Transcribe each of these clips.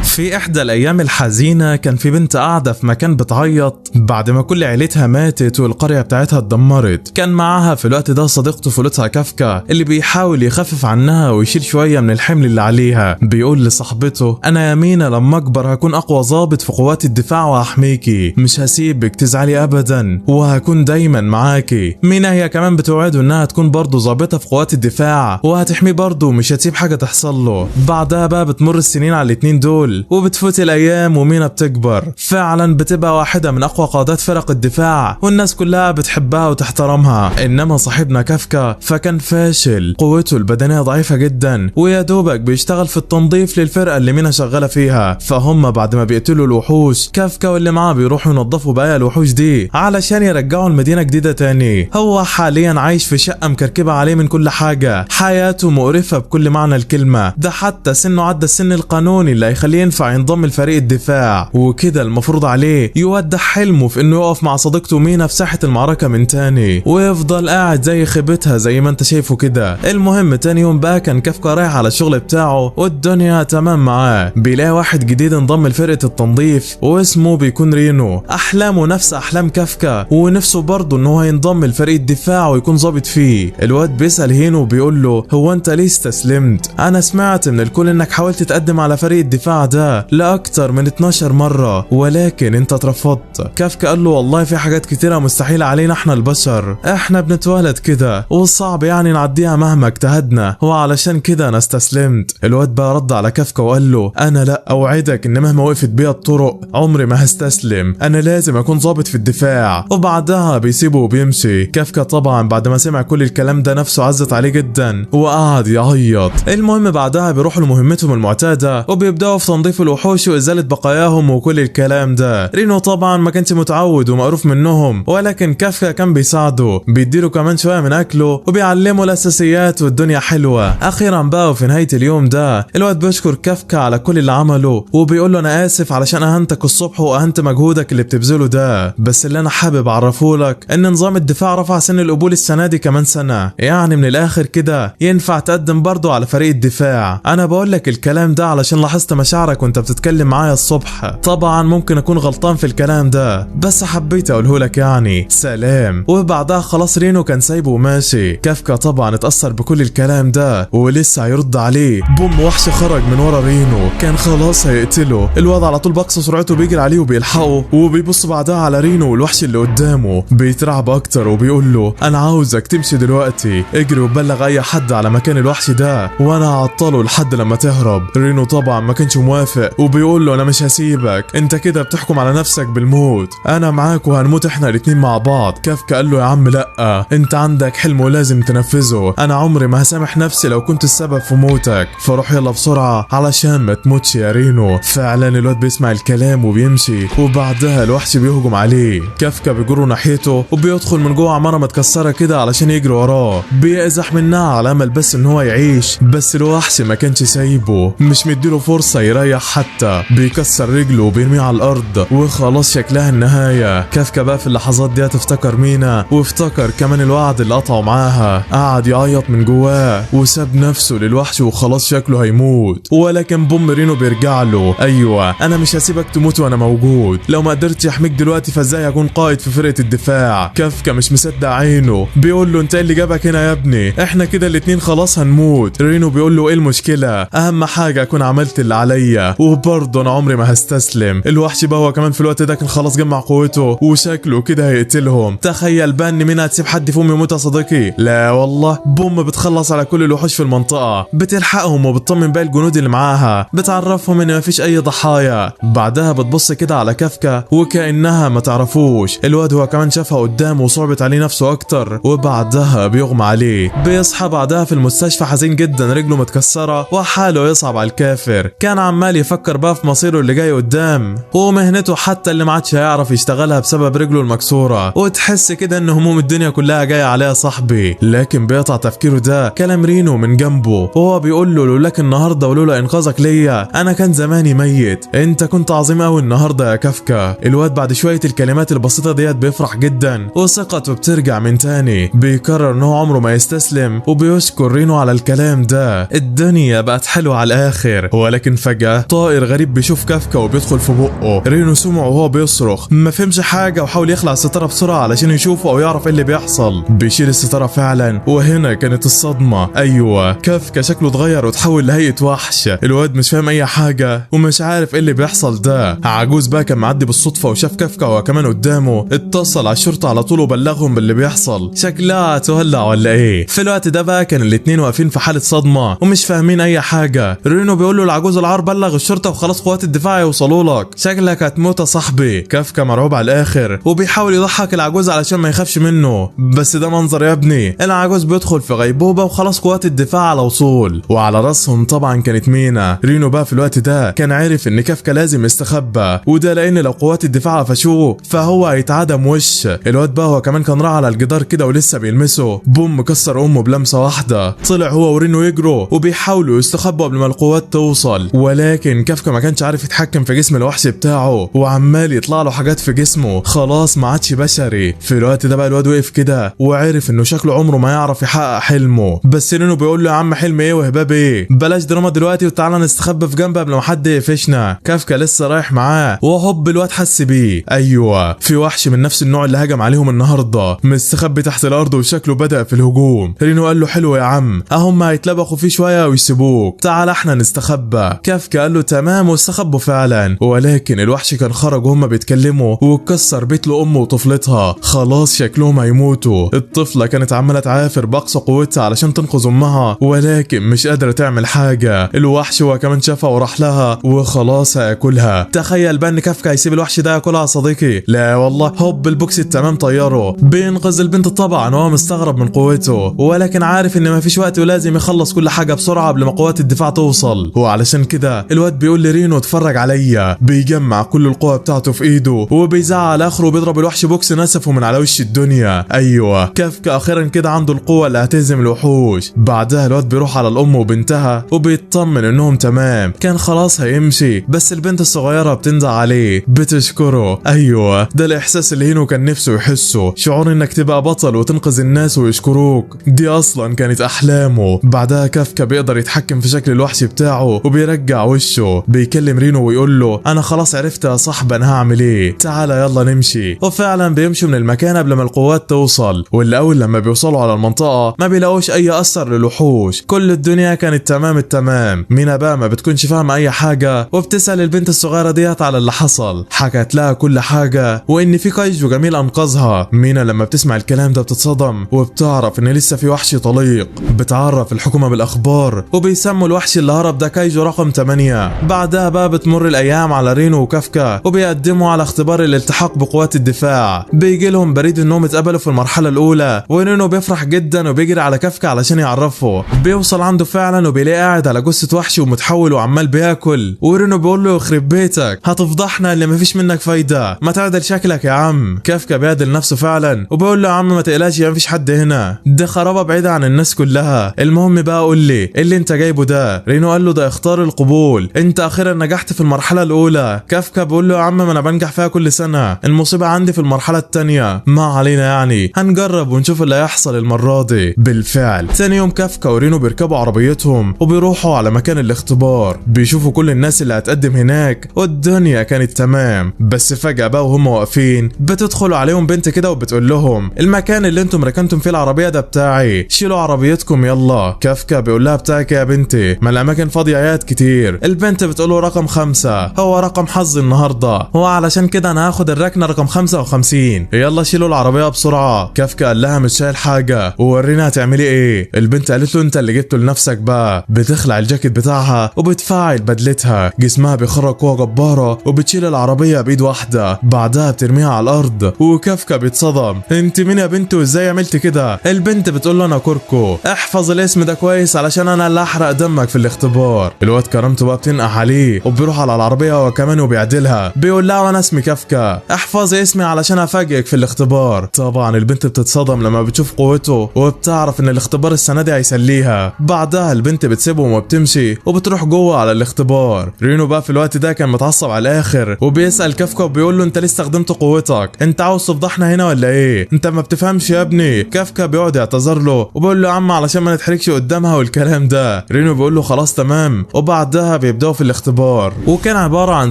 في احدى الايام الحزينة كان في بنت قاعدة في مكان بتعيط بعد ما كل عيلتها ماتت والقريه بتاعتها اتدمرت. كان معاها في الوقت ده صديق طفولتها كافكا اللي بيحاول يخفف عنها ويشيل شوية من الحمل اللي عليها. بيقول لصاحبته: انا يا مينا لما اكبر هكون اقوى ضابط في قوات الدفاع وهحميكي، مش هسيبك تزعلي ابدا وهكون دايما معاكي. مينا هي كمان بتوعده انها تكون برضه ضابطه في قوات الدفاع وهتحميه برضه ومش هتسيب حاجة تحصل له. بعدها بقى بتمر السنين على الاتنين دول وبتفوت الايام ومينا بتكبر، فعلا بتبقى واحدة من اقوى قادات فرق الدفاع والناس كلها بتحبها وتحترمها. انما صاحبنا كافكا فكان فاشل، قوته البدنية ضعيفة جدا ويا دوبك بيشتغل في التنظيف للفرقة اللي مينا شغالة فيها. فهم بعد ما بيقتلوا الوحوش كافكا واللي معاه بيروحوا ينظفوا بقايا الوحوش دي علشان يرجعوا المدينة جديدة تاني. هو حاليا عايش في شقه مكركبه عليه من كل حاجة، حياته مقرفة بكل معنى الكلمة، ده حتى سنة عدى السن القانوني اللي هيخليه ينفع ينضم لفريق الدفاع، وكده المفروض عليه يودع حلمه في انه يقف مع صديقته مينا في ساحة المعركة من تاني ويفضل قاعد زي خيبتها زي ما انت شايفه كده. المهم تاني يوم بقى كان كافكا رايح على الشغل بتاعه والدنيا تمام معاه، بيلاقي واحد جديد انضم لفرقة التنظيف واسمه بيكون رينو. احلامه نفس احلام كافكا ونفسه برضه ان هو ينضم لفريق الدفاع ويكون ظابط فيه. الواد بيسأل هينو وبيقول له: هو انت ليه استسلمت؟ انا سمعت من الكل انك حاولت تقدم على فريق الدفاع ده لاكتر من 12 مرة ولكن انت اترفضت. كافكا قال له: والله في حاجات كتيرة مستحيلة علينا احنا البشر، احنا بنتولد كده وصعب يعني نعديها مهما اجتهدنا، وعلشان كده انا استسلمت. الواد بقى رد على كافكا وقال له: انا لا اوعدك ان مهما وقفت بيا الطرق عمري ما هستسلم، انا لازم اكون ظابط في الدفاع. وبعدها بيسيبه وبيمشي. كافكا طبعا بعد ما سمع كل الكلام ده نفسه عزت عليه جدا وقعد يعيط. المهم بعدها بيروحوا لمهمتهم المعتادة وبيبداوا في تنظيف الوحوش وازالة بقاياهم وكل الكلام ده. رينو طبعا ما كانش متعود ومقروف منهم، ولكن كافكا كان بيساعده، بيديله كمان شوية من اكله وبيعلمه الاساسيات والدنيا حلوة. اخيرا بقى وفي نهاية اليوم ده الواد بيشكر كافكا على كل اللي عمله وبيقول له: انا اسف علشان اهنتك الصبح واهنت مجهودك اللي بتبذله ده، بس اللي انا حابب اعرفه لك ان نظام الدفاع رفع سن القبول السنة دي كمان سنة، يعني من الاخر كده ينفع تقدم برضه على فريق الدفاع. انا بقول لك الكلام ده علشان لاحظت مشاعرك وانت بتتكلم معايا الصبح، طبعا ممكن اكون غلطان في الكلام ده بس حبيت اقوله لك يعني، سلام. وبعدها خلاص رينو كان سايبه وماشي. كافكا طبعا اتأثر بكل الكلام ده ولسه هيرد عليه، بوم وحش خرج من ورا رينو كان خلاص هيقتله. الواد على طول بقص سرعته بيجري عليه وبيلحقه، وبيبص بعدها على رينو والوحش اللي قدامه بيترعب اكتر وبيقول له: انا عاوزك تمشي دلوقتي، اجري وبلغ اي حد على مكان الوحش ده وانا هعطله لحد لما تهرب. رينو طبعا ما كانش موافق وبيقول له: انا مش هسيبك، انت كده بتحكم على نفسك بالموت، انا معاك وهنموت احنا الاتنين مع بعض. كافكا قال له: يا عم لا، انت عندك حلم ولازم تنفذه، انا عمري ما هسامح نفسي لو كنت السبب في موتك، فروح يلا بسرعة علشان ما تموتش يا رينو. فعلا الواد بيسمع الكلام وبيمشي، وبعدها الوحش بيهجم عليه. كافكا بيجره ناحيته وبيدخل من جوه عمارة متكسره كده علشان يجري وراه، بيزح منها على امل بس ان هو يعيش، بس الوحش ما كانش سايبه، مش مديله فرصة يريح حتى، بيكسر رجله وبيرميه على الارض وخلاص شكلها النهاية. كافكا بقى في اللحظات دي افتكر مينا وافتكر كمان الوعد اللي قطعه معاها، قعد يعيط من جواه وساب نفسه للوحش وخلاص شكله هيموت. ولكن بوم رينو بيرجع له: ايوه انا مش هسيبك تموت وانا موجود، لو ما قدرتش احميك دلوقتي فازاي هكون قائد في فرقه الدفاع؟ كافكا مش مصدق عينه، بيقول له: انت اللي جابك هنا يا ابني، احنا كده الاتنين خلاص هنموت. رينو بيقول له: ايه المشكلة؟ اهم حاجة اكون عملت اللي عليا وبرضه انا عمري ما هستسلم. الوحش بقى هو كمان في الوقت ده كان خلاص جمع قوته وشكله كده هيقتلهم. تخيل بقى ان مينا هتسيب حد فيهم يموت يا صديقي؟ لا والله. بوم بتخلص على كل الوحوش في المنطقة، بتلحقهم وبتطمن باقي الجنود اللي معاها، بتعرفهم ان مفيش اي ضحايا. بعدها بتبص كده على كافكا وكانها ما تعرفوش، الواد هو كمان شافها قدامه وصعبت عليه نفسه اكتر، وبعدها بيغمى عليه. بيصحى بعدها في المستشفى حزين جدا، رجله متكسره وحاله يصعب على الكافر. كان عمال يفكر بقى في مصيره اللي جاي قدام ومهنته حتى اللي ما عادش هيعرف يشتغلها بسبب رجله المكسورة، وتحس كده ان هموم الدنيا كلها جاية عليها يا صاحبي. لكن بيقطع تفكيره ده كلام رينو من جنبه وهو بيقول له: لولاك النهارده ولولا انقاذك ليا انا كان زماني ميت، انت كنت عظيم قوي النهارده يا كافكا. الواد بعد شوية الكلمات البسيطة ديت بيفرح جدا وثقته بترجع من تاني، بيقرر ان هو عمره ما يستسلم وبيشكر رينو على الكلام ده. الدنيا بقت حلوة على الاخر. ولكن فجاة فجأة طائر غريب بيشوف كافكا وبيدخل في بقه. رينو سمعه وهو بيصرخ، ما فهمش حاجة وحاول يخلع الستارة بسرعة علشان يشوفه او يعرف ايه اللي بيحصل. بيشيل الستارة فعلا، وهنا كانت الصدمة. ايوه كافكا شكله اتغير وتحول لهيئة وحش. الواد مش فاهم اي حاجة ومش عارف ايه اللي بيحصل ده. عجوز بقى كان معدي بالصدفة وشاف كافكا وهو كمان قدامه، اتصل على الشرطة على طول وبلغهم باللي بيحصل. شكلها هتولع ولا ايه؟ في الوقت ده بقى كان الاتنين واقفين في حالة صدمة ومش فاهمين اي حاجة. رينو بيقول له العجوز العار بلغ الشرطة وخلاص قوات الدفاع يوصلوا لك، شكلك هتموت يا صاحبي. كافكا مرعوب على الاخر وبيحاول يضحك العجوز علشان ما يخافش منه، بس ده منظر يا ابني. العجوز بيدخل في غيبوبة وخلاص قوات الدفاع على وصول، وعلى راسهم طبعا كانت مينا. رينو بقى في الوقت ده كان عارف ان كافكا لازم يستخبى، وده لان لو قوات الدفاع قفشوه فهو هيتعدم وش. الواد بقى هو كمان كان راح على الجدار كده ولسه بيلمسه، بوم كسر امه بلمسه واحدة. طلع هو ورينو يجروا وبيحاولوا يستخبوا قبل ما القوات توصل، ولكن كافكا ما كانش عارف يتحكم في جسم الوحش بتاعه وعمال يطلع له حاجات في جسمه، خلاص ما عادش بشري. في الوقت ده بقى الواد وقف كده وعرف انه شكله عمره ما يعرف يحقق حلمه، بس رينو بيقول له يا عم حلم ايه وهباب ايه، بلاش دراما دلوقتي وتعالى نستخبى في جنب قبل ما حد يقفشنا. كافكا لسه رايح معاه وهوب الواد حس بيه. ايوه في وحش من نفس النوع اللي هجم عليهم النهارده مستخبي تحت الارض وشكله بدأ في الهجوم. رينو قال له حلو يا عم، اهم هيتلبخوا فيه شوية ويسيبوك، تعال احنا نستخبى. كافكا قال له تمام واستخبوا فعلا، ولكن الوحش كان خرج وهم بيتكلموا وكسر بيت لامه وطفلتها، خلاص شكلهم هيموتوا. الطفلة كانت عماله تعافر باقصى قوتها علشان تنقذ امها، ولكن مش قادرة تعمل حاجة. الوحش هو كمان شافها وراح لها وخلاص هياكلها. تخيل بقى ان كافكا هيسيب الوحش ده ياكلها يا صديقي؟ لا والله، هوب البوكس التمام طيارة. بينقذ البنت طبعا وهو مستغرب من قوته، ولكن عارف ان مفيش وقت ولازم يخلص كل حاجة بسرعة قبل ما قوات الدفاع توصل. وعلشان كده الواد بيقول لرينو اتفرج عليا، بيجمع كل القوة بتاعته في ايده وبيزعق على اخره وبيضرب الوحش بوكس نسفه من على وش الدنيا. ايوه كافكا اخيرا كده عنده القوة اللي هتهزم الوحوش. بعدها الواد بيروح على الام وبنتها وبيطمن انهم تمام، كان خلاص هيمشي بس البنت الصغيرة بتنزع عليه بتشكره. ايوه ده الاحساس اللي هينو كان نفسه يحسه، شعور انك تبقى بطل وتنقذ الناس ويشكروك، دي اصلا كانت احلامه. بعدها كافكا بيقدر يتحكم في شكل الوحش بتاعه وبيرجع وشه، بيكلم رينو ويقول له انا خلاص عرفت يا صاحبي انا هعمل ايه، تعالى يلا نمشي. وفعلا بيمشوا من المكان قبل ما القوات توصل، واللي اول لما بيوصلوا على المنطقة ما بيلاقوش اي اثر للوحوش، كل الدنيا كانت تمام التمام. مينا بقى ما بتكونش فاهمه اي حاجة وبتسال البنت الصغيرة ديت على اللي حصل، حكت لها كل حاجة وان في كايجو جميل انقذها. مينا لما بتسمع الكلام ده بتتصدم وبتعرف ان لسه في وحش طليق. بتعرف الحكومة بالاخبار وبيسموا الوحش اللي هرب ده كايجو رقم 8. بعدها بقى بتمر الايام على رينو وكافكا وبيقدموا على اختبار الالتحاق بقوات الدفاع. بيجي لهم بريد انهم اتقبلوا في المرحلة الاولى، ورينو بيفرح جدا وبيجري على كافكا علشان يعرفه. بيوصل عنده فعلا وبيلاقيه قاعد على جثة وحش ومتحول وعمال بياكل، ورينو بيقول له يخرب بيتك هتفضحنا اللي مفيش منك فايده، ما تعدل شكلك يا عم. كافكا بيعدل نفسه فعلا وبيقول له يا عم ما تقلقش مفيش حد هنا، ده خرابه بعيدة عن الناس كلها. المهم بقى قول لي ايه اللي انت جايبه ده؟ رينو قال له ده اختار القبول، انت اخيرا نجحت في المرحلة الاولى. كافكا بيقول له يا عم ما انا بنجح فيها كل سنة، المصيبة عندي في المرحلة الثانية، ما علينا يعني هنجرب ونشوف اللي هيحصل المرة دي. بالفعل ثاني يوم كافكا ورينو بيركبوا عربيتهم وبيروحوا على مكان الاختبار، بيشوفوا كل الناس اللي هتقدم هناك والدنيا كانت تمام. بس فجأة بقى وهم واقفين بتدخل عليهم بنت كده وبتقول لهم المكان اللي انتم ركنتم فيه العربية ده بتاعي، شيلوا عربيتكم يلا. كافكا بيقول لها بتاعك يا بنتي، ما الاماكن فاضية عياد كتير. البنت بتقول له رقم 5 هو رقم حظي النهارده، هو علشان كده انا هاخد الركنه رقم 55، يلا شيلوا العربية بسرعة. كافكا قال لها مش شايل حاجة وورينا هتعملي ايه. البنت قالت له انت اللي جبته لنفسك بقى. بتخلع الجاكيت بتاعها وبتفعل بدلتها، جسمها بيخرج قوة جبارة وبتشيل العربية بايد واحدة، بعدها بترميها على الارض. وكافكا بيتصدم، انت مين يا بنت وازاي عملت كده؟ البنت بتقول له انا كوركو، احفظ الاسم ده كويس علشان انا اللي احرق دمك في الاختبار. الواد كرامته بقى بتنقح عليه وبيروح على العربية هو كمان وبيعدلها، بيقول لها وانا اسمي كافكا، احفظي اسمي علشان افاجئك في الاختبار. طبعا البنت بتتصدم لما بتشوف قوته وبتعرف ان الاختبار السنة دي هيسليها. بعدها البنت بتسيبهم وبتمشي وبتروح جوه على الاختبار. رينو بقى في الوقت ده كان متعصب على الاخر وبيسال كافكا وبيقول له انت ليه استخدمت قوتك؟ انت عاوز تفضحنا هنا ولا ايه؟ انت ما بتفهمش يا ابني. كافكا بيقعد يعتذر له وبيقول له يا عم علشان ما نتحرجش قدامها والكلام ده. رينو بيقول له خلاص تمام، وبعدها بيبداوا في الاختبار، وكان عبارة عن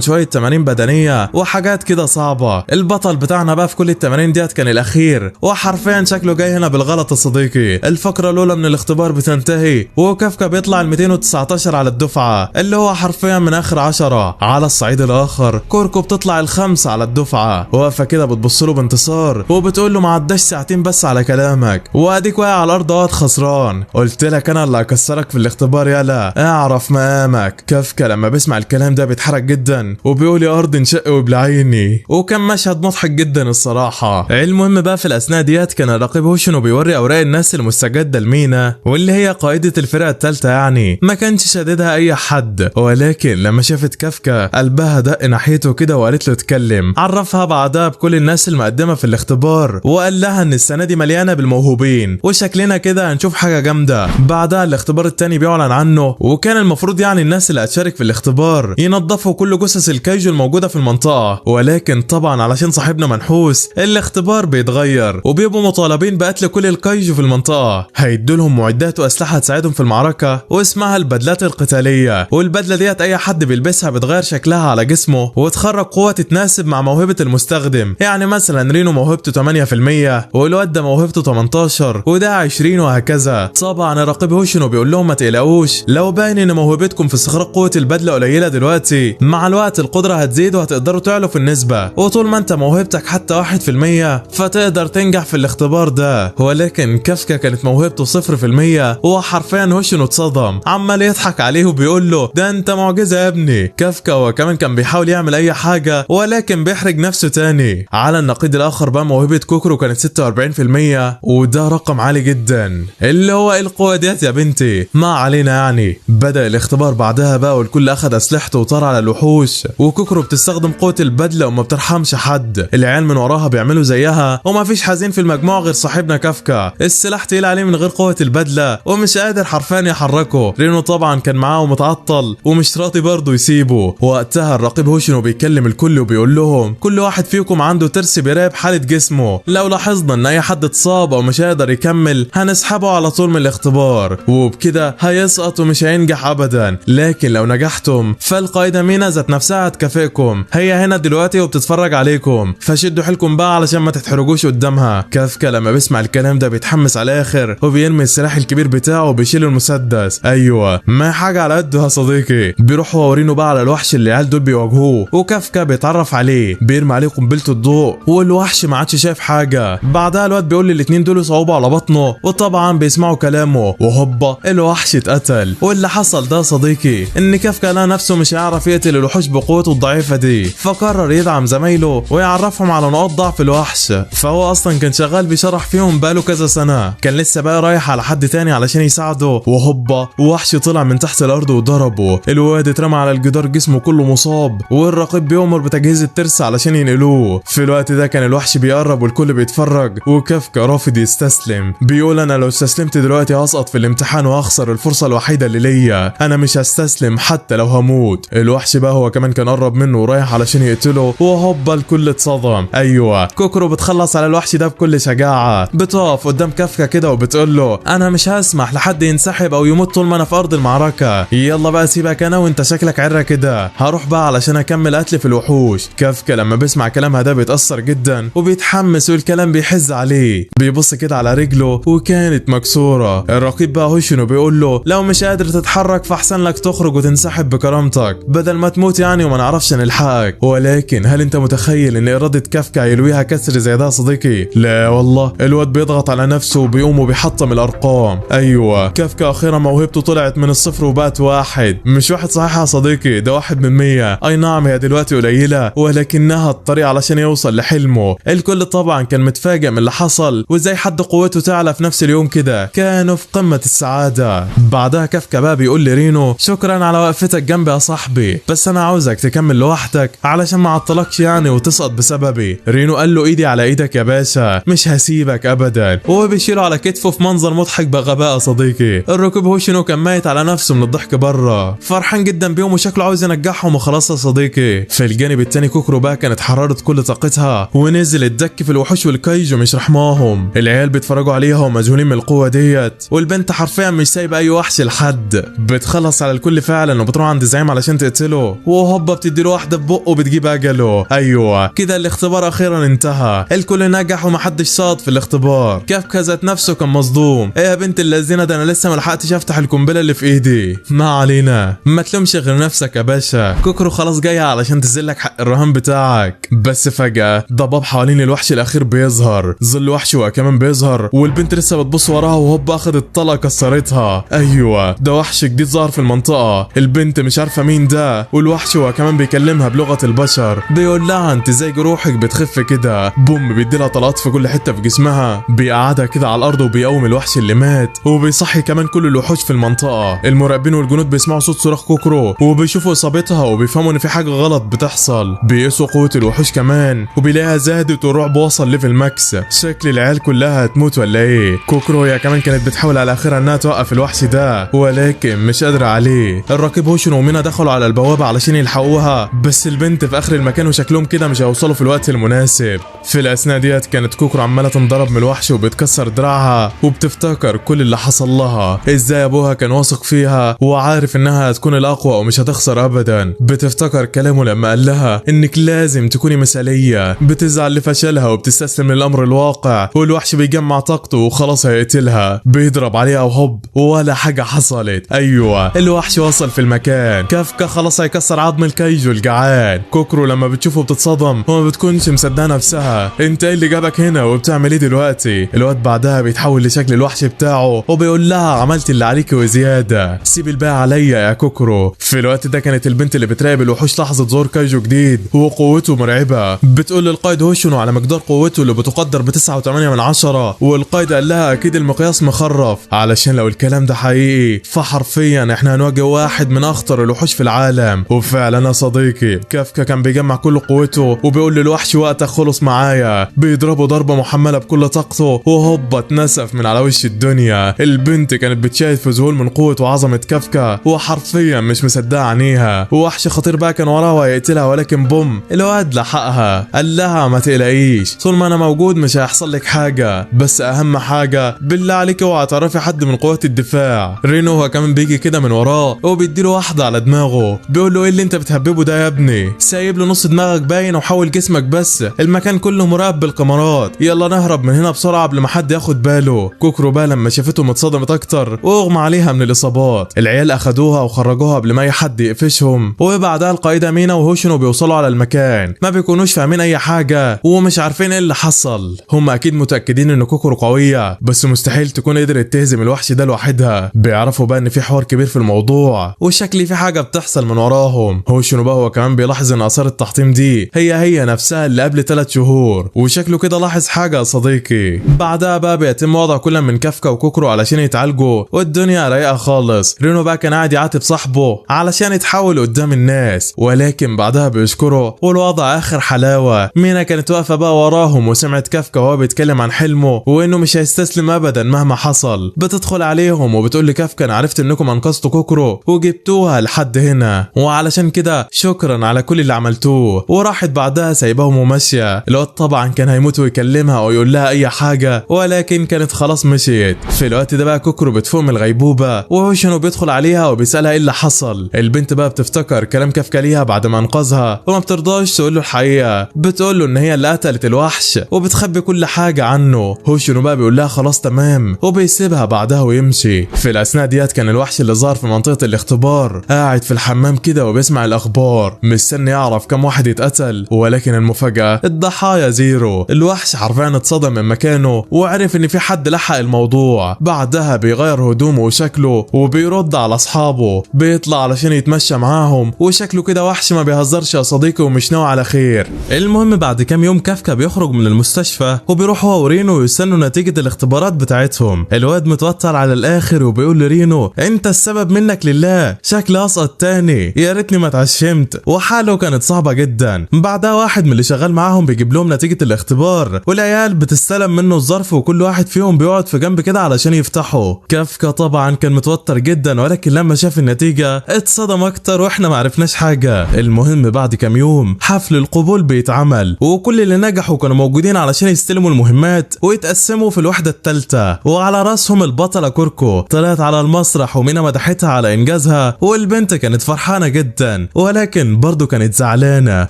شوية تمارين بدنية وحاجات كده صعبة. البطل بتاعنا بقى في كل التمارين ديت كان الاخير، وحرفيا شكله جاي هنا بالغلط يا صديقي. الفقرة الاولى من الاختبار بتنتهي وكافكا بيطلع ال 219 على الدفعة، اللي هو حرفيا من اخر 10. على الصعيد الاخر كوركو بتطلع ال5 على الدفعة، واقفة كده بتبص له بانتصار وبتقول له ما عداش ساعتين بس على كلامك، واديك واقع على الارض اهوت خسران، قلت لك انا اللي هكسرك في الاختبار، يلا اعرف مقامك. كافكا لما بيسمع الكلام ده بيتحرك جدا وبيقول يا ارض انشق وابلعيني، وكان مشهد مضحك جدا الصراحة. المهم بقى في الاثناء ديت كان الرقيب هوشنو بيوري اوراق الناس المستجدة لمينا، واللي هي قائده الفرقة الثالثة، يعني ما كانش شاددها اي حد، ولكن لما شافت كافكا قلبها دق ناحيته كده وقالت له اتكلم. عرفها بعدها بكل الناس المقدمة في الاختبار، وقال لها ان السنة دي مليانة بالموهوبين وشكلنا كده هنشوف حاجة جامدة. بعدها الاختبار الثاني بيعلن عنه، وكان المفروض يعني الناس اللي هتشارك في الاختبار ينظفوا كل جثث الكايجو الموجودة في المنطقة، ولكن طبعا علشان صاحبنا منحوس الاختبار بيتغير وبيبقوا مطالبين بقتل كل الكايجو في المنطقة. هيدوا لهم معدات واسلحه تساعدهم في المعركة واسمها البدلات القتالية، والبدله ديت اي حد بيلبسها بتغير شكلها على جسمه وتخرج قوة تتناسب مع موهبة المستخدم. يعني مثلا رينو موهبته 8% والواد ده موهبته 18 وده 20 وهكذا. طبعا الرقيب هوشنو بيقول لهم ما تقلقوش، لو باين ان موهبتكم في استخراج قوة البدلة قليله دلوقتي، مع الوقت القدرة هتزيد وهتقدروا تعلوا في النسبة، وطول ما انت موهبتك حتى 1% فتقدر تنجح في الاختبار ده. ولكن كافكا كانت موهبته 0%، وحرفيا هوشنو اتصدم، عمال يضحك عليه وبيقول له ده انت معجزه يا ابني. كافكا هو كمان كان بيحاول يعمل اي حاجة ولكن بيحرج نفسه تاني. على النقيض الاخر بقى موهبة كوكرو كانت 46%، وده رقم عالي جدا، اللي هو ايه القوة ديت يا بنتي؟ ما علينا يعني. بدا الاختبار بعدها بقى والكل اخذ اسلحته وطار على الوحوش، وكوكرو بتستخدم قوة البدلة وما بترحمش حد، العيال من وراها بيعملوا زيها، وما فيش حزين في المجموعة غير صاحبنا كافكا، السلاح تقيل عليه من غير قوة البدلة ومش قادر حرفيا يحركه. رينو طبعا كان معاه ومتعطل ومش راضي برضه يسيبه. وقتها الرقيب هوشنو بيكلم الكل وبيقول لهم كل واحد فيكم عنده ترس بيراقب حاله جسمه، لو لاحظنا ان اي حد اتصاب او مش هيقدر يكمل هنسحبه على طول من الاختبار، وبكده هيسقط ومش هينجح ابدا، لكن لو نجحتم فالقائده مينا ذات نفسها هتكافئكم، هي هنا دلوقتي وبتتفرج عليكم، فشدوا حيلكم بقى علشان ما تتحرجوش قدامها. كافكا لما بيسمع الكلام ده بيتحمس على الاخر وبيرمي السلاح الكبير بتاعه وبيشيل المسدس. ايوه ما حاجة على قده يا صديقي. بيروح هو ورينو بقى على الوحش اللي العيال دول بيواجهوه، وكافكا بيتعرف عليه، بيرمي عليه قنبلة الضوء والوحش ما عادش شايف حاجة. بعدها الواد بيقول للاتنين دول صعوبة على بطنه، وطبعا بيسمعوا كلامه، وهوبا الوحش اتقتل. واللي حصل ده صديقي ان كافكا لقى نفسه مش هيعرف يقتل الوحوش بقوته الضعيفة دي، فقرر يدعم زمايله ويعرفهم على نقاط ضعف الوحش. فهو اصلا كان شغال بيشرح فيهم بقاله كذا سنة، كان لسه بقى رايح على حد تاني علشان يساعده، وهوبا وحش طلع من تحت الارض وضربه. الواد اترمى على الجدار جسمه كله مصاب، والرقيب بيأمر بتجهيز الترس علشان ينقلوه. في الوقت ده كان الوحش بيقرب والكل بيتفرج، وكافكا رافض يستسلم، بيقول انا لو استسلمت دلوقتي هسقط في الامتحان وهخسر الفرصة الوحيدة اللي ليا، انا مش هستسلم حتى لو هموت. الوحش بقى هو كمان كان قرب منه ورايح علشان يقتله، وهوبا الكل اتصدم. ايوه كوكرو بتخلص على الوحش ده بكل شجاعة، بتقف قدام كافكا كده وبتقول له انا مش هسمح لحد ينسحب او يموت طول ما انا في ارض المعركة، يلا بقى سيبك انا وانت شكلك عره كده، هروح بقى علشان اكمل قتل في الوحوش. كافكا لما بيسمع كلامها ده بيتاثر جدا وبيتحمس والكلام بيحز عليه، بيبص كده على رجله وكانت مكسورة. الرقيب بقى هوشنو بيقول له لو مش قادر تتحرك فاحسن لك تخرج وتنسحب بكرامتك بدل ما تموت يعني وما نعرفش نلحقك. ولكن هل انت متخيل ان اراده كافكا يلويها كسر زي ده يا صديقي؟ لا والله، الواد بيضغط على نفسه وبيقوم وبيحطم الارقام. ايوه كافكا اخيرا موهبته طلعت من الصفر وبقت واحد، مش واحد صحيح يا صديقي، ده 1 من 100. اي نعم هي دلوقتي قليله ولكنها الطريق علشان يوصل لحلمه. الكل طبعا كان متفاجئ من اللي حصل وازاي حد قوته تعلى في نفس اليوم كده، كانوا في قمة السعادة. بعدها كافكا بقى بيقول لرينو شكرا على وقفتك جنبي يا صاحبي، بس انا عاوزك تكمل لوحدك علشان ما اعطلكش يعني وتسقط بسببي. رينو قال له ايدي على ايدك يا باشا، مش هسيبك ابدا، وهو بيشيله على كتفه في منظر مضحك بغباء يا صديقي. الركوب هوشنو كان ميت على نفسه من الضحك بره، فرحان جدا بيهم وشكله عاوز ينجحهم وخلاص يا صديقي. في الجانب التاني كوكرو بقى كانت حررت كل طاقتها ونزلت دك في الوحوش والكايجو مش رحماهم. العيال بيتفرجوا عليها ومذهولين من القوة ديت، والبنت حرفيا مش سايبه اي وحش لحد، بتخلص على الكل فعلا. فعلا وبتروح عند الزعيم علشان تقتله، وهوبا بتديله واحدة في بقه وبتجيب اجله. ايوه كده الاختبار اخيرا انتهى، الكل نجح ومحدش سقط في الاختبار. كافكا ذات نفسه كان مصدوم، ايه يا بنت اللذينه ده انا لسه ما لحقتش افتح القنبلة اللي في ايدي. ما علينا، ما تلومش غير نفسك يا باشا، كوكرو خلاص جاية علشان تزلك حق الرهان بتاعك. بس فجاة ضباب حوالين الوحش الاخير بيظهر، ظل وحش وكمان بيظهر، والبنت لسه بتبص وراها وهوب اخدت طلقه كسرتها. ايوه ده وحش جديد ظهر في المنطقة، البنت مش عارفه مين ده، والوحش هو كمان بيكلمها بلغه البشر، بيقول لها انت ازاي جروحك بتخف كده. بوم بيديلها طلقات في كل حتة في جسمها، بيقعدها كده على الارض وبيقوم الوحش اللي مات، وبيصحي كمان كل الوحوش في المنطقة. المراقبين والجنود بيسمعوا صوت صراخ كوكرو وبيشوفوا اصابتها وبيفهموا ان في حاجة غلط بتحصل. بيقيسوا قوة الوحوش كمان وبيلاقيها زادت والرعب وصل level max. شكل العيال كلها هتموت ولا ايه؟ كوكرو هي كمان كانت بتحاول على اخرها انها توقف الوحش ده ولكن مش قادرة عليه. الرقيب هوشن ومينا دخلوا على البوابة علشان يلحقوها، بس البنت في اخر المكان وشكلهم كده مش هيوصلوا في الوقت المناسب. في الاثناء ديت كانت كوكرو عماله تنضرب من الوحش وبتكسر دراعها وبتفتكر كل اللي حصل لها، ازاي ابوها كان واثق فيها وعارف انها هتكون الاقوى ومش هتخسر ابدا. بتفتكر كلامه لما قال لها انك لازم تكوني مثاليه، بتزعل لفشلها وبتستسلم للامر الواقع، والوحش بيجمع طاقته وخلاص هيقتلها، بيضرب عليها وهوب ولا حاجة حصلت. ايوه الوحش وصل في المكان، كافكا خلاص هيكسر عظم الكايجو الجعان. كوكرو لما بتشوفه بتتصدم وما بتكونش مصدقه نفسها، انت ايه اللي جابك هنا وبتعمل ايه دلوقتي؟ الواد بعدها بيتحول لشكل الوحش بتاعه وبيقول لها عملت اللي عليكي وزيادة، سيب الباقي عليا يا كوكرو. في الوقت ده كانت البنت اللي بتراقب الوحوش لاحظت ظهور كايجو جديد وقوته مرعبة، بتقول للقائد هوشنو على مقدار قوته اللي بتقدر ب 9.8، والقائد قال لها اكيد المقياس مخرف، علشان لو الكلام ده حقيقي فحرفيا احنا هنواجه واحد من اخطر الوحوش في العالم. وفعلا يا صديقي كافكا كان بيجمع كل قوته وبيقول للوحش وقتك خلص معايا، بيضربه ضربه محمله بكل طاقته وهوبا اتنسف من على وش الدنيا. البنت كانت بتشاهد في ذهول من قوة وعظمه كافكا وحرفيا مش مصدقه عينيها. ووحش خطير بقى كان وراها وهيقتلها، ولكن بوم الواد لحقها، قال لها ما تقلقيش طول ما انا موجود مش هيحصل لك حاجة، بس اهم حاجة بالله عليك اوعى تعرفي حد من قوات الدفاع. رينو هو كمان بيجي كده من وراه وبيديله واحدة على دماغه، بيقول له ايه اللي انت بتهببه ده يا ابني؟ سايب له نص دماغك باين وحول جسمك بس، المكان كله مراقب بالكاميرات، يلا نهرب من هنا بسرعة قبل ما حد ياخد باله. كوكرو بقى لما شافته متصدمت اكتر واغمى عليها من الاصابات. العيال اخدوها وخرجوها قبل ما اي حد يقفشهم، وبعدها القائده مينا وهوشنو بيوصلوا على المكان، ما بيكونوش فاهمين اي حاجة ومش عارفين ايه اللي حصل. هم اكيد متاكدين ان كوكرو قوية بس مستحيل تكون قدرت تهزم الوحش ده لوحدها. بيعرفوا بقى ان في حوار كبير في الموضوع وشكل في حاجة بتحصل من وراهم. هوشنو بقى هو كمان بيلاحظ ان اثار التحطيم دي هي نفسها اللي قبل 3 شهور، وشكله كده لاحظ حاجة يا صديقي. بعدها بقى بيتم وضع كل من كافكا وكوكرو علشان يتعالجوا والدنيا رايقة خالص. رينو بقى كان قاعد يعاتب صاحبه علشان يتحول قدام الناس، ولكن بعدها بيشكره والوضع اخر حلاوة. مينا كانت واقفة بقى وراهم وسمعت كافكا وهو بيتكلم عن حلمه وانه مش هيستسلم ابدا مهما حصل. بتدخل عليهم وبتقول لكافكا انا عرفت انكم انقذتوا كوكرو وجبتوها لحد هنا، وعلشان كده شكرا على كل اللي عملتوه. وراحت بعدها سايباهم وماشية. الواد طبعا كان هيموت ويكلمها او يقول لها اي حاجة، ولكن كانت خلاص مشيت. في الوقت ده بقى كوكرو بتفوق من الغيبوبه وهوشنو بيدخل عليها وبيسالها ايه اللي حصل. البنت بقى بتفتكر كلام كافكا ليها بعد ما انقذها وما بترضاش تقول له الحقيقة، بتقول له ان هي اللي قتلت الوحش وبتخبي كل حاجة عنه. هوشنو بقى بيقول لها خلاص تمام وبيسيبها بعدها ويمشي. في الاثناء ديت كان الوحش اللي ظهر في منطقة الاختبار قاعد في الحمام كده وبيسمع الاخبار، مستني يعرف كم واحد يتقتل، ولكن المفاجاة الضحايا zero. الوحش حرفيا اتصدم من مكانه وعرف ان في حد لحق الموضوع. بعدها بيغير هدومه وشكله وبيرد على اصحابه، بيطلع علشان يتمشى معاهم، وشكله كده وحش ما بيهزرش يا صديقي ومش ناوي على خير. المهم بعد كام يوم كافكا بيخرج من المستشفى وبيروح هو ورينو يستنوا نتيجة الاختبارات بتاعتهم. الواد متوتر على الاخر وبيقول لرينو انت السبب منك لله، شكلي اسقط تاني، يا ريتني ما اتعشمت. وحاله كانت صعبة جدا. بعدها واحد من اللي شغال معاهم بيجيب لهم نتيجة الاختبار، والعيال بتستلم منه الظرف وكل واحد فيهم بيقعد في جنب كده علشان يفتحه. كافكا طبعا كان متوتر جدا، ولكن لما شاف النتيجة اتصدم اكتر واحنا ما عرفناش حاجة. المهم بعد كام يوم حفل القبول بيتعمل، وكل اللي نجحوا كانوا موجودين علشان يستلموا المهمات ويتقسموا في الوحدة الثالثة، وعلى راسهم البطلة كوركو. طلعت على المسرح ومينا مدحتها على انجازها ياخدها، والبنت كانت فرحانة جدا، ولكن برضه كانت زعلانة،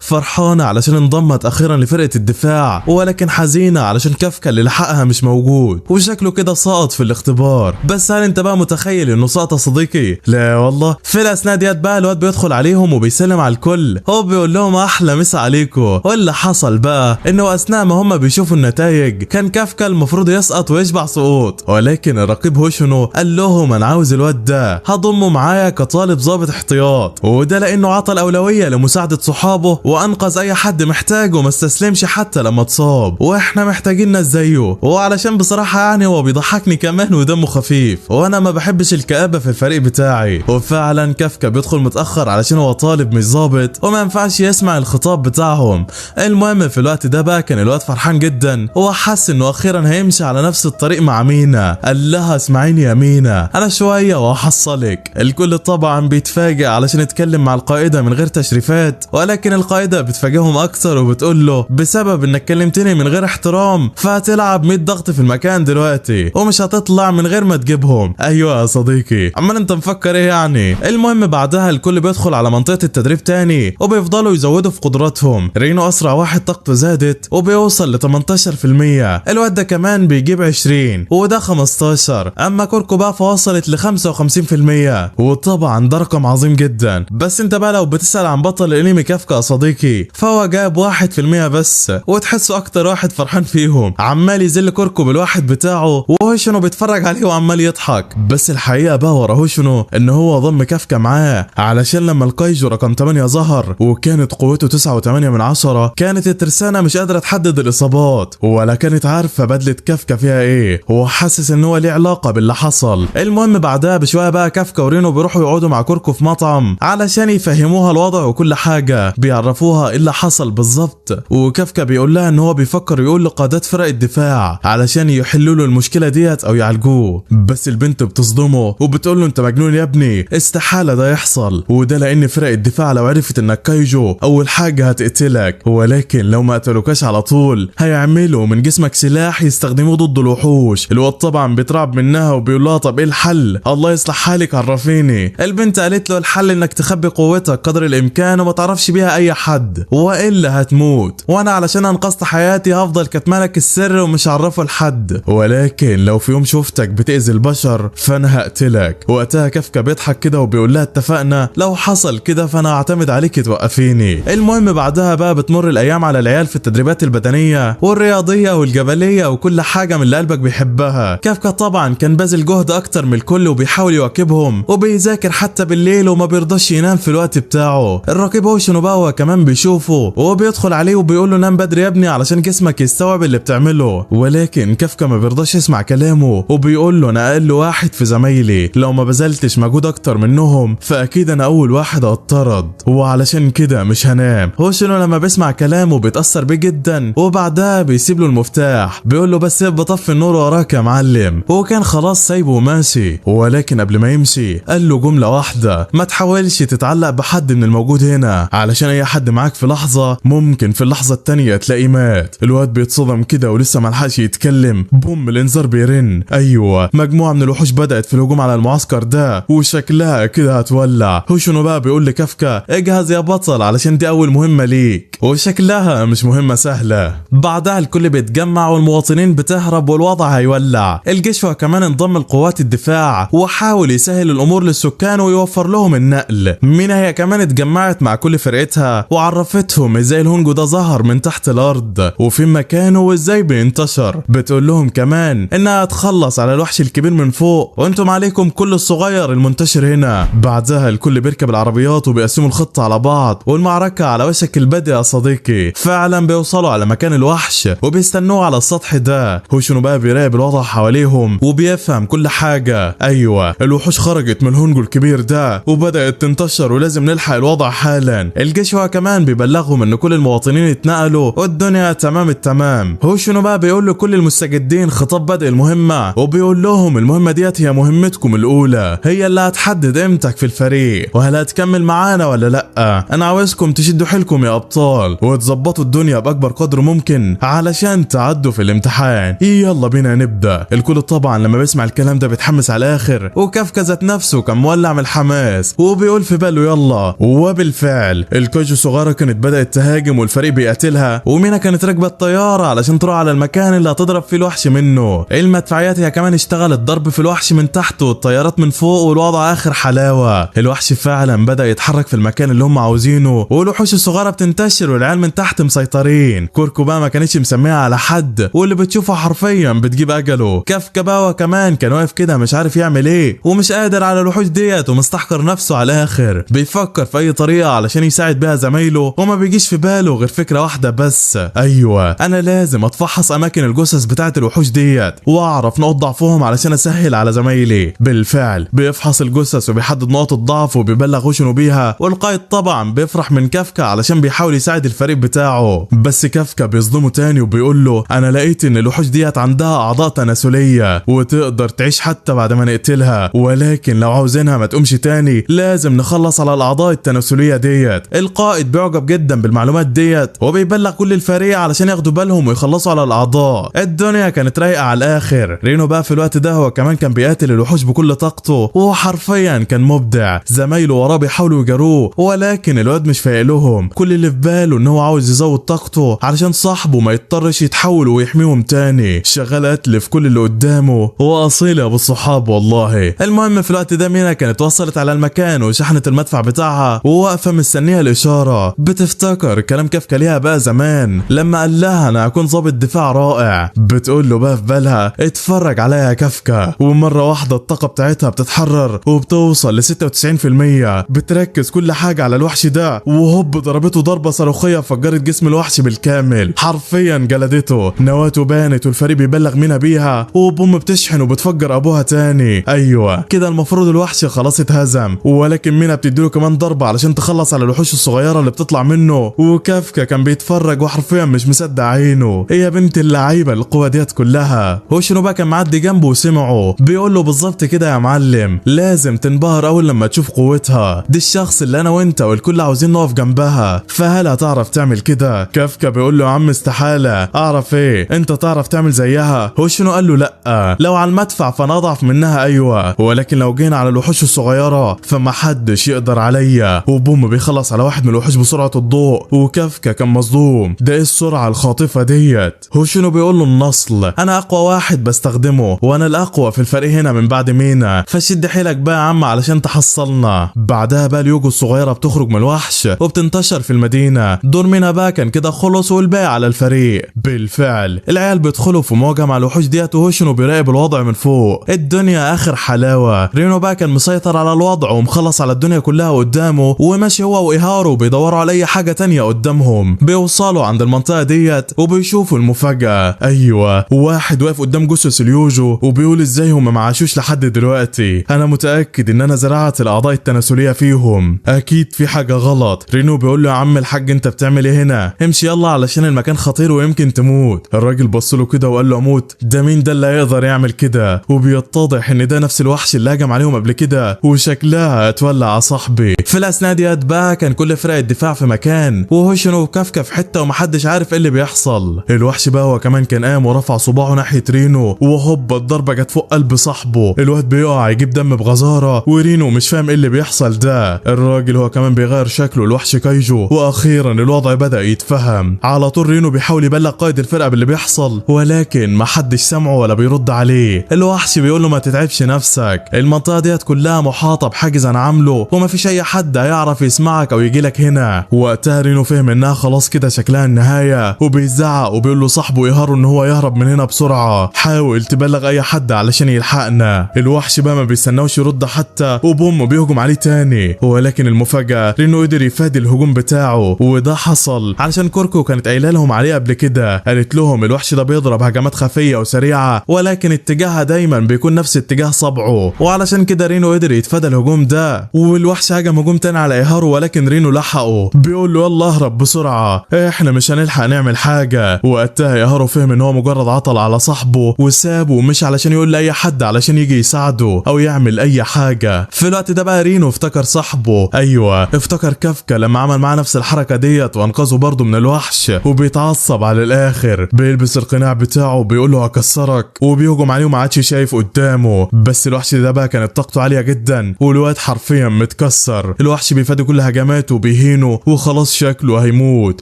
فرحانة علشان انضمت اخيرا لفرقة الدفاع، ولكن حزينة علشان كافكا اللي لحقها مش موجود وشكله كده سقط في الاختبار. بس هل انت بقى متخيل انه سقط يا صديقي؟ لا والله. في الاثناء ديت بقى الواد بيدخل عليهم وبيسلم على الكل، هو بيقول لهم احلى مسا عليكم. واللي حصل بقى انه اثناء ما هم بيشوفوا النتائج كان كافكا المفروض يسقط ويشبع سقوط، ولكن الرقيب هوشنو قال لهم انا عاوز الواد ده هضمه معايا كطالب ضابط احتياط، وده لانه عطى الاولوية لمساعده صحابه وانقذ اي حد محتاج وما استسلمش حتى لما اتصاب، واحنا محتاجين ناس زيه، وعلشان بصراحة يعني هو بيضحكني كمان ودمه خفيف، وانا ما بحبش الكآبة في الفريق بتاعي. وفعلا كافكا بيدخل متاخر علشان هو طالب مش ظابط وما ينفعش يسمع الخطاب بتاعهم. المهم في الوقت ده بقى كان الواد فرحان جدا وحس انه اخيرا هيمشي على نفس الطريق مع مينا. قال لها اسمعيني يا مينا، انا شوية وهحصلك. الكل طبعا بيتفاجئ علشان يتكلم مع القائده من غير تشريفات، ولكن القائده بتفاجئهم اكتر وبتقول له بسبب انك كلمتني من غير احترام فهتلعب 100 ضغط في المكان دلوقتي ومش هتطلع من غير ما تجيبهم. ايوه يا صديقي، عمال انت مفكر ايه يعني؟ المهم بعدها الكل بيدخل على منطقة التدريب تاني وبيفضلوا يزودوا في قدراتهم. رينو اسرع واحد طاقته زادت وبيوصل ل 18%، الواد ده كمان بيجيب 20 وده 15، اما كوركو بقى فوصلت ل 55%، وطبعا ده رقم عظيم جدا. بس انت بقى لو بتسأل عن بطل الانمي كافكا يا صديقي فهو جاب 1% بس، وتحسه اكتر واحد فرحان فيهم، عمال يذل كوركو بالواحد بتاعه وهوشنو بيتفرج عليه وعمال يضحك. بس الحقيقة بقى ورا هوشنو ان هو ضم كافكا معاه علشان لما الكايجو رقم 8 ظهر وكانت قوته 9.8 كانت الترسانه مش قادرة تحدد الاصابات ولا كانت عارفه بدله كافكا فيها ايه، هو حاسس ان هو ليه علاقة باللي حصل. المهم بعدها بشوية بقى كافكا ورينو بيروحوا يقعدوا مع كوركو في مطعم علشان يفهموها الوضع وكل حاجة، بيعرفوها ايه اللي حصل بالظبط. وكافكا بيقول لها ان هو بيفكر يقول لقادات فرق الدفاع علشان يحلوا له المشكلة ديت او يعالجوه، بس البنت بتصدمه وبتقول له انت مجنون يا ابني، استحالة ده يحصل، وده لان فرق الدفاع لو عرفت انك كايجو اول حاجة هتقتلك، ولكن لو ما قتلوكاش على طول هيعملوا من جسمك سلاح يستخدموه ضد الوحوش. الواد طبعا بيترعب منها وبيقول لها طب ايه الحل؟ الله يصلح حالك عرفيني. البنت قالت له الحل انك تخبي قوتك قدر الامكان وما تعرفش بيها اي حد والا هتموت، وانا علشان انقذت حياتي هفضل كتملك السر ومش هعرفه لحد، ولكن لو في يوم شفتك بتأذي البشر فانا هقتلك. وقتها كافكا بيضحك كده وبيقول لها اتفقنا، لو حصل كده فانا هعتمد عليك توقفيني. المهم بعدها بقى بتمر الايام على العيال في التدريبات البدنية والرياضيه والجبليه وكل حاجة من اللي قلبك بيحبها. كافكا طبعا كان باذل جهد اكتر من الكل وبيحاول يواكبهم وبيذاكر حتى بالليل وما بيرضاش ينام في الوقت بتاعه. الرقيب هوشنو بقى هو كمان بيشوفه وبيدخل عليه وبيقول له نام بدري يا ابني علشان جسمك يستوعب اللي بتعمله، ولكن كافكا ما بيرضاش يسمع كلامه وبيقول له انا اقل واحد في زمايلي، لو ما بذلتش مجهود اكتر منهم فاكيد انا اول واحد هتطرد، وعلشان كده مش هنام. هوشنو لما بيسمع كلامه بيتاثر بيه جدا، وبعدها بيسيب له المفتاح بيقول له بس بطفي النور وراك يا معلم. هو كان خلاص سايبه وماشي، ولكن قبل ما يمشي قال له جملة واحدة، ما تحاولش تتعلق بحد من الموجود هنا علشان اي حد معاك في لحظة ممكن في اللحظة التانية تلاقيه مات. الواد بيتصدم كده ولسه ما لحقش يتكلم، بوم الانذار بيرن. ايوه مجموعة من الوحوش بدات في الهجوم على المعسكر ده وشكلها كده هتولع. هوشنو بقى بيقول لكافكا اجهز يا بطل علشان دي اول مهمة ليك، وشكلها مش مهمة سهلة. بعدها الكل بيتجمع والمواطنين بتهرب والوضع هيولع. الجيش كمان انضم لقوات الدفاع وحاول يسهل الامور للسكان ويوفر لهم النقل. مينا هي كمان اتجمعت مع كل فرقتها وعرفتهم ازاي الهونجو ده ظهر من تحت الارض وفين مكانه وازاي بينتشر. بتقول لهم كمان انها هتخلص على الوحش الكبير من فوق وانتم عليكم كل الصغير المنتشر هنا. بعدها الكل بيركب العربيات وبيقسموا الخطة على بعض والمعركة على وشك البدء يا صديقي. فعلا بيوصلوا على مكان الوحش وبيستنوه على السطح ده. هوشنو بقى بيراقب الوضع حواليهم وبيفهم كل حاجة. ايوه الوحوش خرجت من الهونجو الكبير ده وبدات تنتشر ولازم نلحق الوضع حالا. الجيش هو كمان بيبلغهم ان كل المواطنين اتنقلوا والدنيا تمام التمام. هوشنو بقى بيقول لكل المستجدين خطاب بدء المهمة وبيقول لهم المهمة ديت هي مهمتكم الاولى، هي اللي هتحدد قيمتك في الفريق وهل هتكمل معانا ولا لا. انا عاوزكم تشدوا حيلكم يا ابطال وتظبطوا الدنيا باكبر قدر ممكن علشان تعدوا في الامتحان. يلا بينا نبدا. الكل طبعا لما بيسمع الكلام ده بيتحمس على الاخر، وكافكا ذات نفسه كان كان مولع من الحماس وبيقول في باله يلا. وبالفعل الكايجو الصغيرة كانت بدات تهاجم والفريق بيقتلها، ومينا كانت راكبه الطيارة علشان تروح على المكان اللي هتضرب فيه الوحش منه. المدفعيات هي كمان اشتغلت ضرب في الوحش من تحت والطيارات من فوق، والوضع اخر حلاوة. الوحش فعلا بدا يتحرك في المكان اللي هم عاوزينه، والوحوش الصغيرة بتنتشر والعيال من تحت مسيطرين. كوركو بقى ما كانتش مسميها على حد، واللي بتشوفه حرفيا بتجيب اجله. كافكا بقى كمان كان واقف كده مش عارف يعمل ايه ومش قادر على الوحوش ديت ومستحقر نفسه على الاخر، بيفكر في اي طريقه علشان يساعد بيها زمايله، وما بيجيش في باله غير فكرة واحدة بس. ايوه انا لازم اتفحص اماكن الجثث بتاعه الوحوش ديت واعرف نقط ضعفهم علشان اسهل على زمايلي. بالفعل بيفحص الجثث وبيحدد نقط الضعف وبيبلغ هوشنو بيها، والقائد طبعا بيفرح من كافكا علشان بيحاول يساعد الفريق بتاعه. بس كافكا بيصدمه تاني وبيقول له انا لقيت ان الوحوش ديت عندها اعضاء تناسلية وتقدر تعيش حتى بعد ما نقتلها، ولكن لو عاوزينها ما تقومش تاني لازم نخلص على الاعضاء التناسلية ديت. القائد بيعجب جدا بالمعلومات ديت وبيبلغ كل الفريق علشان ياخدوا بالهم ويخلصوا على الاعضاء. الدنيا كانت رايقة على الاخر. رينو بقى في الوقت ده هو كمان كان بيقاتل الوحوش بكل طاقته وحرفيا كان مبدع. زمايله وراه بيحاولوا يجاروه ولكن الواد مش فايق لهم، كل اللي في باله ان هو عاوز يزود طاقته علشان صاحبه ما يضطرش يتحول ويحميهم تاني. شغال قتل في كل اللي قدامه، واصيل يا ابو الصحاب والله. المهم في الوقت ده مينا كانت وصلت على المكان وشحنت المدفع بتاعها وواقفه مستنيه الاشارة. بتفتكر كلام كافكا ليها بقى زمان لما قال لها انا هكون ضابط دفاع رائع. بتقول له بقى في بالها اتفرج عليها يا كافكا، ومرة واحدة الطاقة بتاعتها بتتحرر وبتوصل ل 96%. بتركز كل حاجة على الوحش ده وهوب ضربته ضربه صاروخيه فجرت جسم الوحش بالكامل، حرفيا جلدته. نواته بانت والفريق بيبلغ مينا بيها، وبوم بتشحن وبتفجر ابوها تاني. ايوه كده المفروض الوحش خلاص اتهزم، ولكن مينا بتديله كمان ضربه علشان تخلص على الوحوش الصغيرة اللي بتطلع منه. وكافكا كان بيتفرج وحرفيا مش مصدق عينه، ايه يا بنت اللعيبة القوة ديت كلها. هوشنو بقى كان معدي جنبه وسمعه بيقول له بالظبط كده يا معلم، لازم تنبهر اول لما تشوف قوتها، دي الشخص اللي انا وانت والكل عاوزين نقف جنبها، فهل هتعرف تعمل كده؟ كافكا بيقول له يا عم استحالة، اعرف ايه انت تعرف تعمل زيها؟ هوشنو قال له لا، لو على المدفع فانا اضعف منها ايوه، ولكن لو جينا على الوحوش الصغيرة فما حدش يقدر عليا. وبوم بيخلص على واحد من الوحوش بسرعة الضوء، وكافكا كان مصدوم، ده ايه السرعة الخاطفة ديت؟ هوشنو بيقول له النصل، انا اقوى واحد بستخدمه وانا الاقوى في الفريق هنا من بعد مينا، فشد حيلك بقى يا عم علشان تحصلنا. بعدها بقى اليوجو الصغيرة بتخرج من الوحش وبتنتشر في المدينة. دور مينا بقى كان كده خلص والباقي على الفريق. بالفعل العيال بيدخلوا في مواجهة مع الوحوش ديت وهوشنو بيراقب الوضع من فوق. الدنيا اخر حلاوة. رينو بقى كان مسيطر على الوضع ومخلص على الدنيا كلها قدامه، وماشي هو وايهارو بيدوروا على اي حاجة تانية قدامهم. بيوصلوا عند المنطقة ديت وبيشوفوا المفاجاة. ايوه واحد واقف قدام جثث اليوجو وبيقول ازاي هم ما عاشوش لحد دلوقتي، انا متاكد ان انا زرعت الاعضاء التناسلية فيهم، اكيد في حاجة غلط. رينو بيقول له يا عم الحاج انت بتعمل ايه هنا؟ امشي يلا علشان المكان خطير ويمكن تموت. الراجل بص له كده وقال له اموت؟ ده مين ده اللي هيقدر يعمل كده؟ وبيتضح ان ده نفس الوحش اللي هجم عليهم قبل كده وشكلها هتولع على صاحبي. في الاثناء ديت بقى كان كل فرق الدفاع في مكان وهوشنو وكافكا في حتة ومحدش عارف ايه اللي بيحصل. الوحش بقى هو كمان كان قام ورفع صباعه ناحية رينو وهوب الضربة جت فوق قلب صاحبه. الواد بيقع يجيب دم بغزاره ورينو مش فاهم ايه اللي بيحصل ده. الراجل هو كمان بيغير شكله الوحش كايجو، واخيرا الوضع بدا يتفهم. على طول رينو بيحاول يبلغ قائد الفرقة باللي بيحصل ولكن محدش سامعه ولا بيرد عليه. الوحش بيقول له ما تتعبش نفسك، المنطقة ديت كلها محاطة بحاجز انا عامله ومفيش اي حد هيعرف يسمعك او يجيلك هنا. وقتها رينو فهم انها خلاص كده شكلها النهاية وبيزعق وبيقول له صاحبه يهارو ان هو يهرب من هنا بسرعة، حاول تبلغ اي حد علشان يلحقنا. الوحش بقى ما بيستناوش يرد حتى وبوم بيهجم عليه تاني، ولكن المفاجاة رينو قدر يفادي الهجوم بتاعه، وده حصل علشان كوركو كانت قايله لهم عليه قبل كده، قالت لهم الوحش ده بيضرب هجمات خفيه وسريعة ولكن اتجاهها دايما بيكون نفس اتجاه صبعه، وعلشان كده رينو قدر يتفادى الهجوم ده. والوحش هجم هجوم تاني على ايهارو ولكن رينو لحقه، بيقول له يلا اهرب بسرعة احنا مش هنلحق نعمل حاجة. وقتها ايهارو فهم ان هو مجرد عطل على صاحبه وسابه مش علشان يقول لاي حد علشان يجي يساعده او يعمل اي حاجة. في الوقت ده بقى رينو افتكر صاحبه، ايوه افتكر كافكا لما عمل معاه نفس الحركة ديت وانقذه برضه من الوحش، وبيتعصب على الاخر، بيلبس القناع بتاعه وبيقول له هكسرك، وبيهجم عليه وما عادش شايف قدامه. بس الوحش ده بقى كانت طاقته عالية عالية جدا والواد حرفيا متكسر. الوحش بيفادي كل هجماته وبيهينه وخلاص شكله هيموت.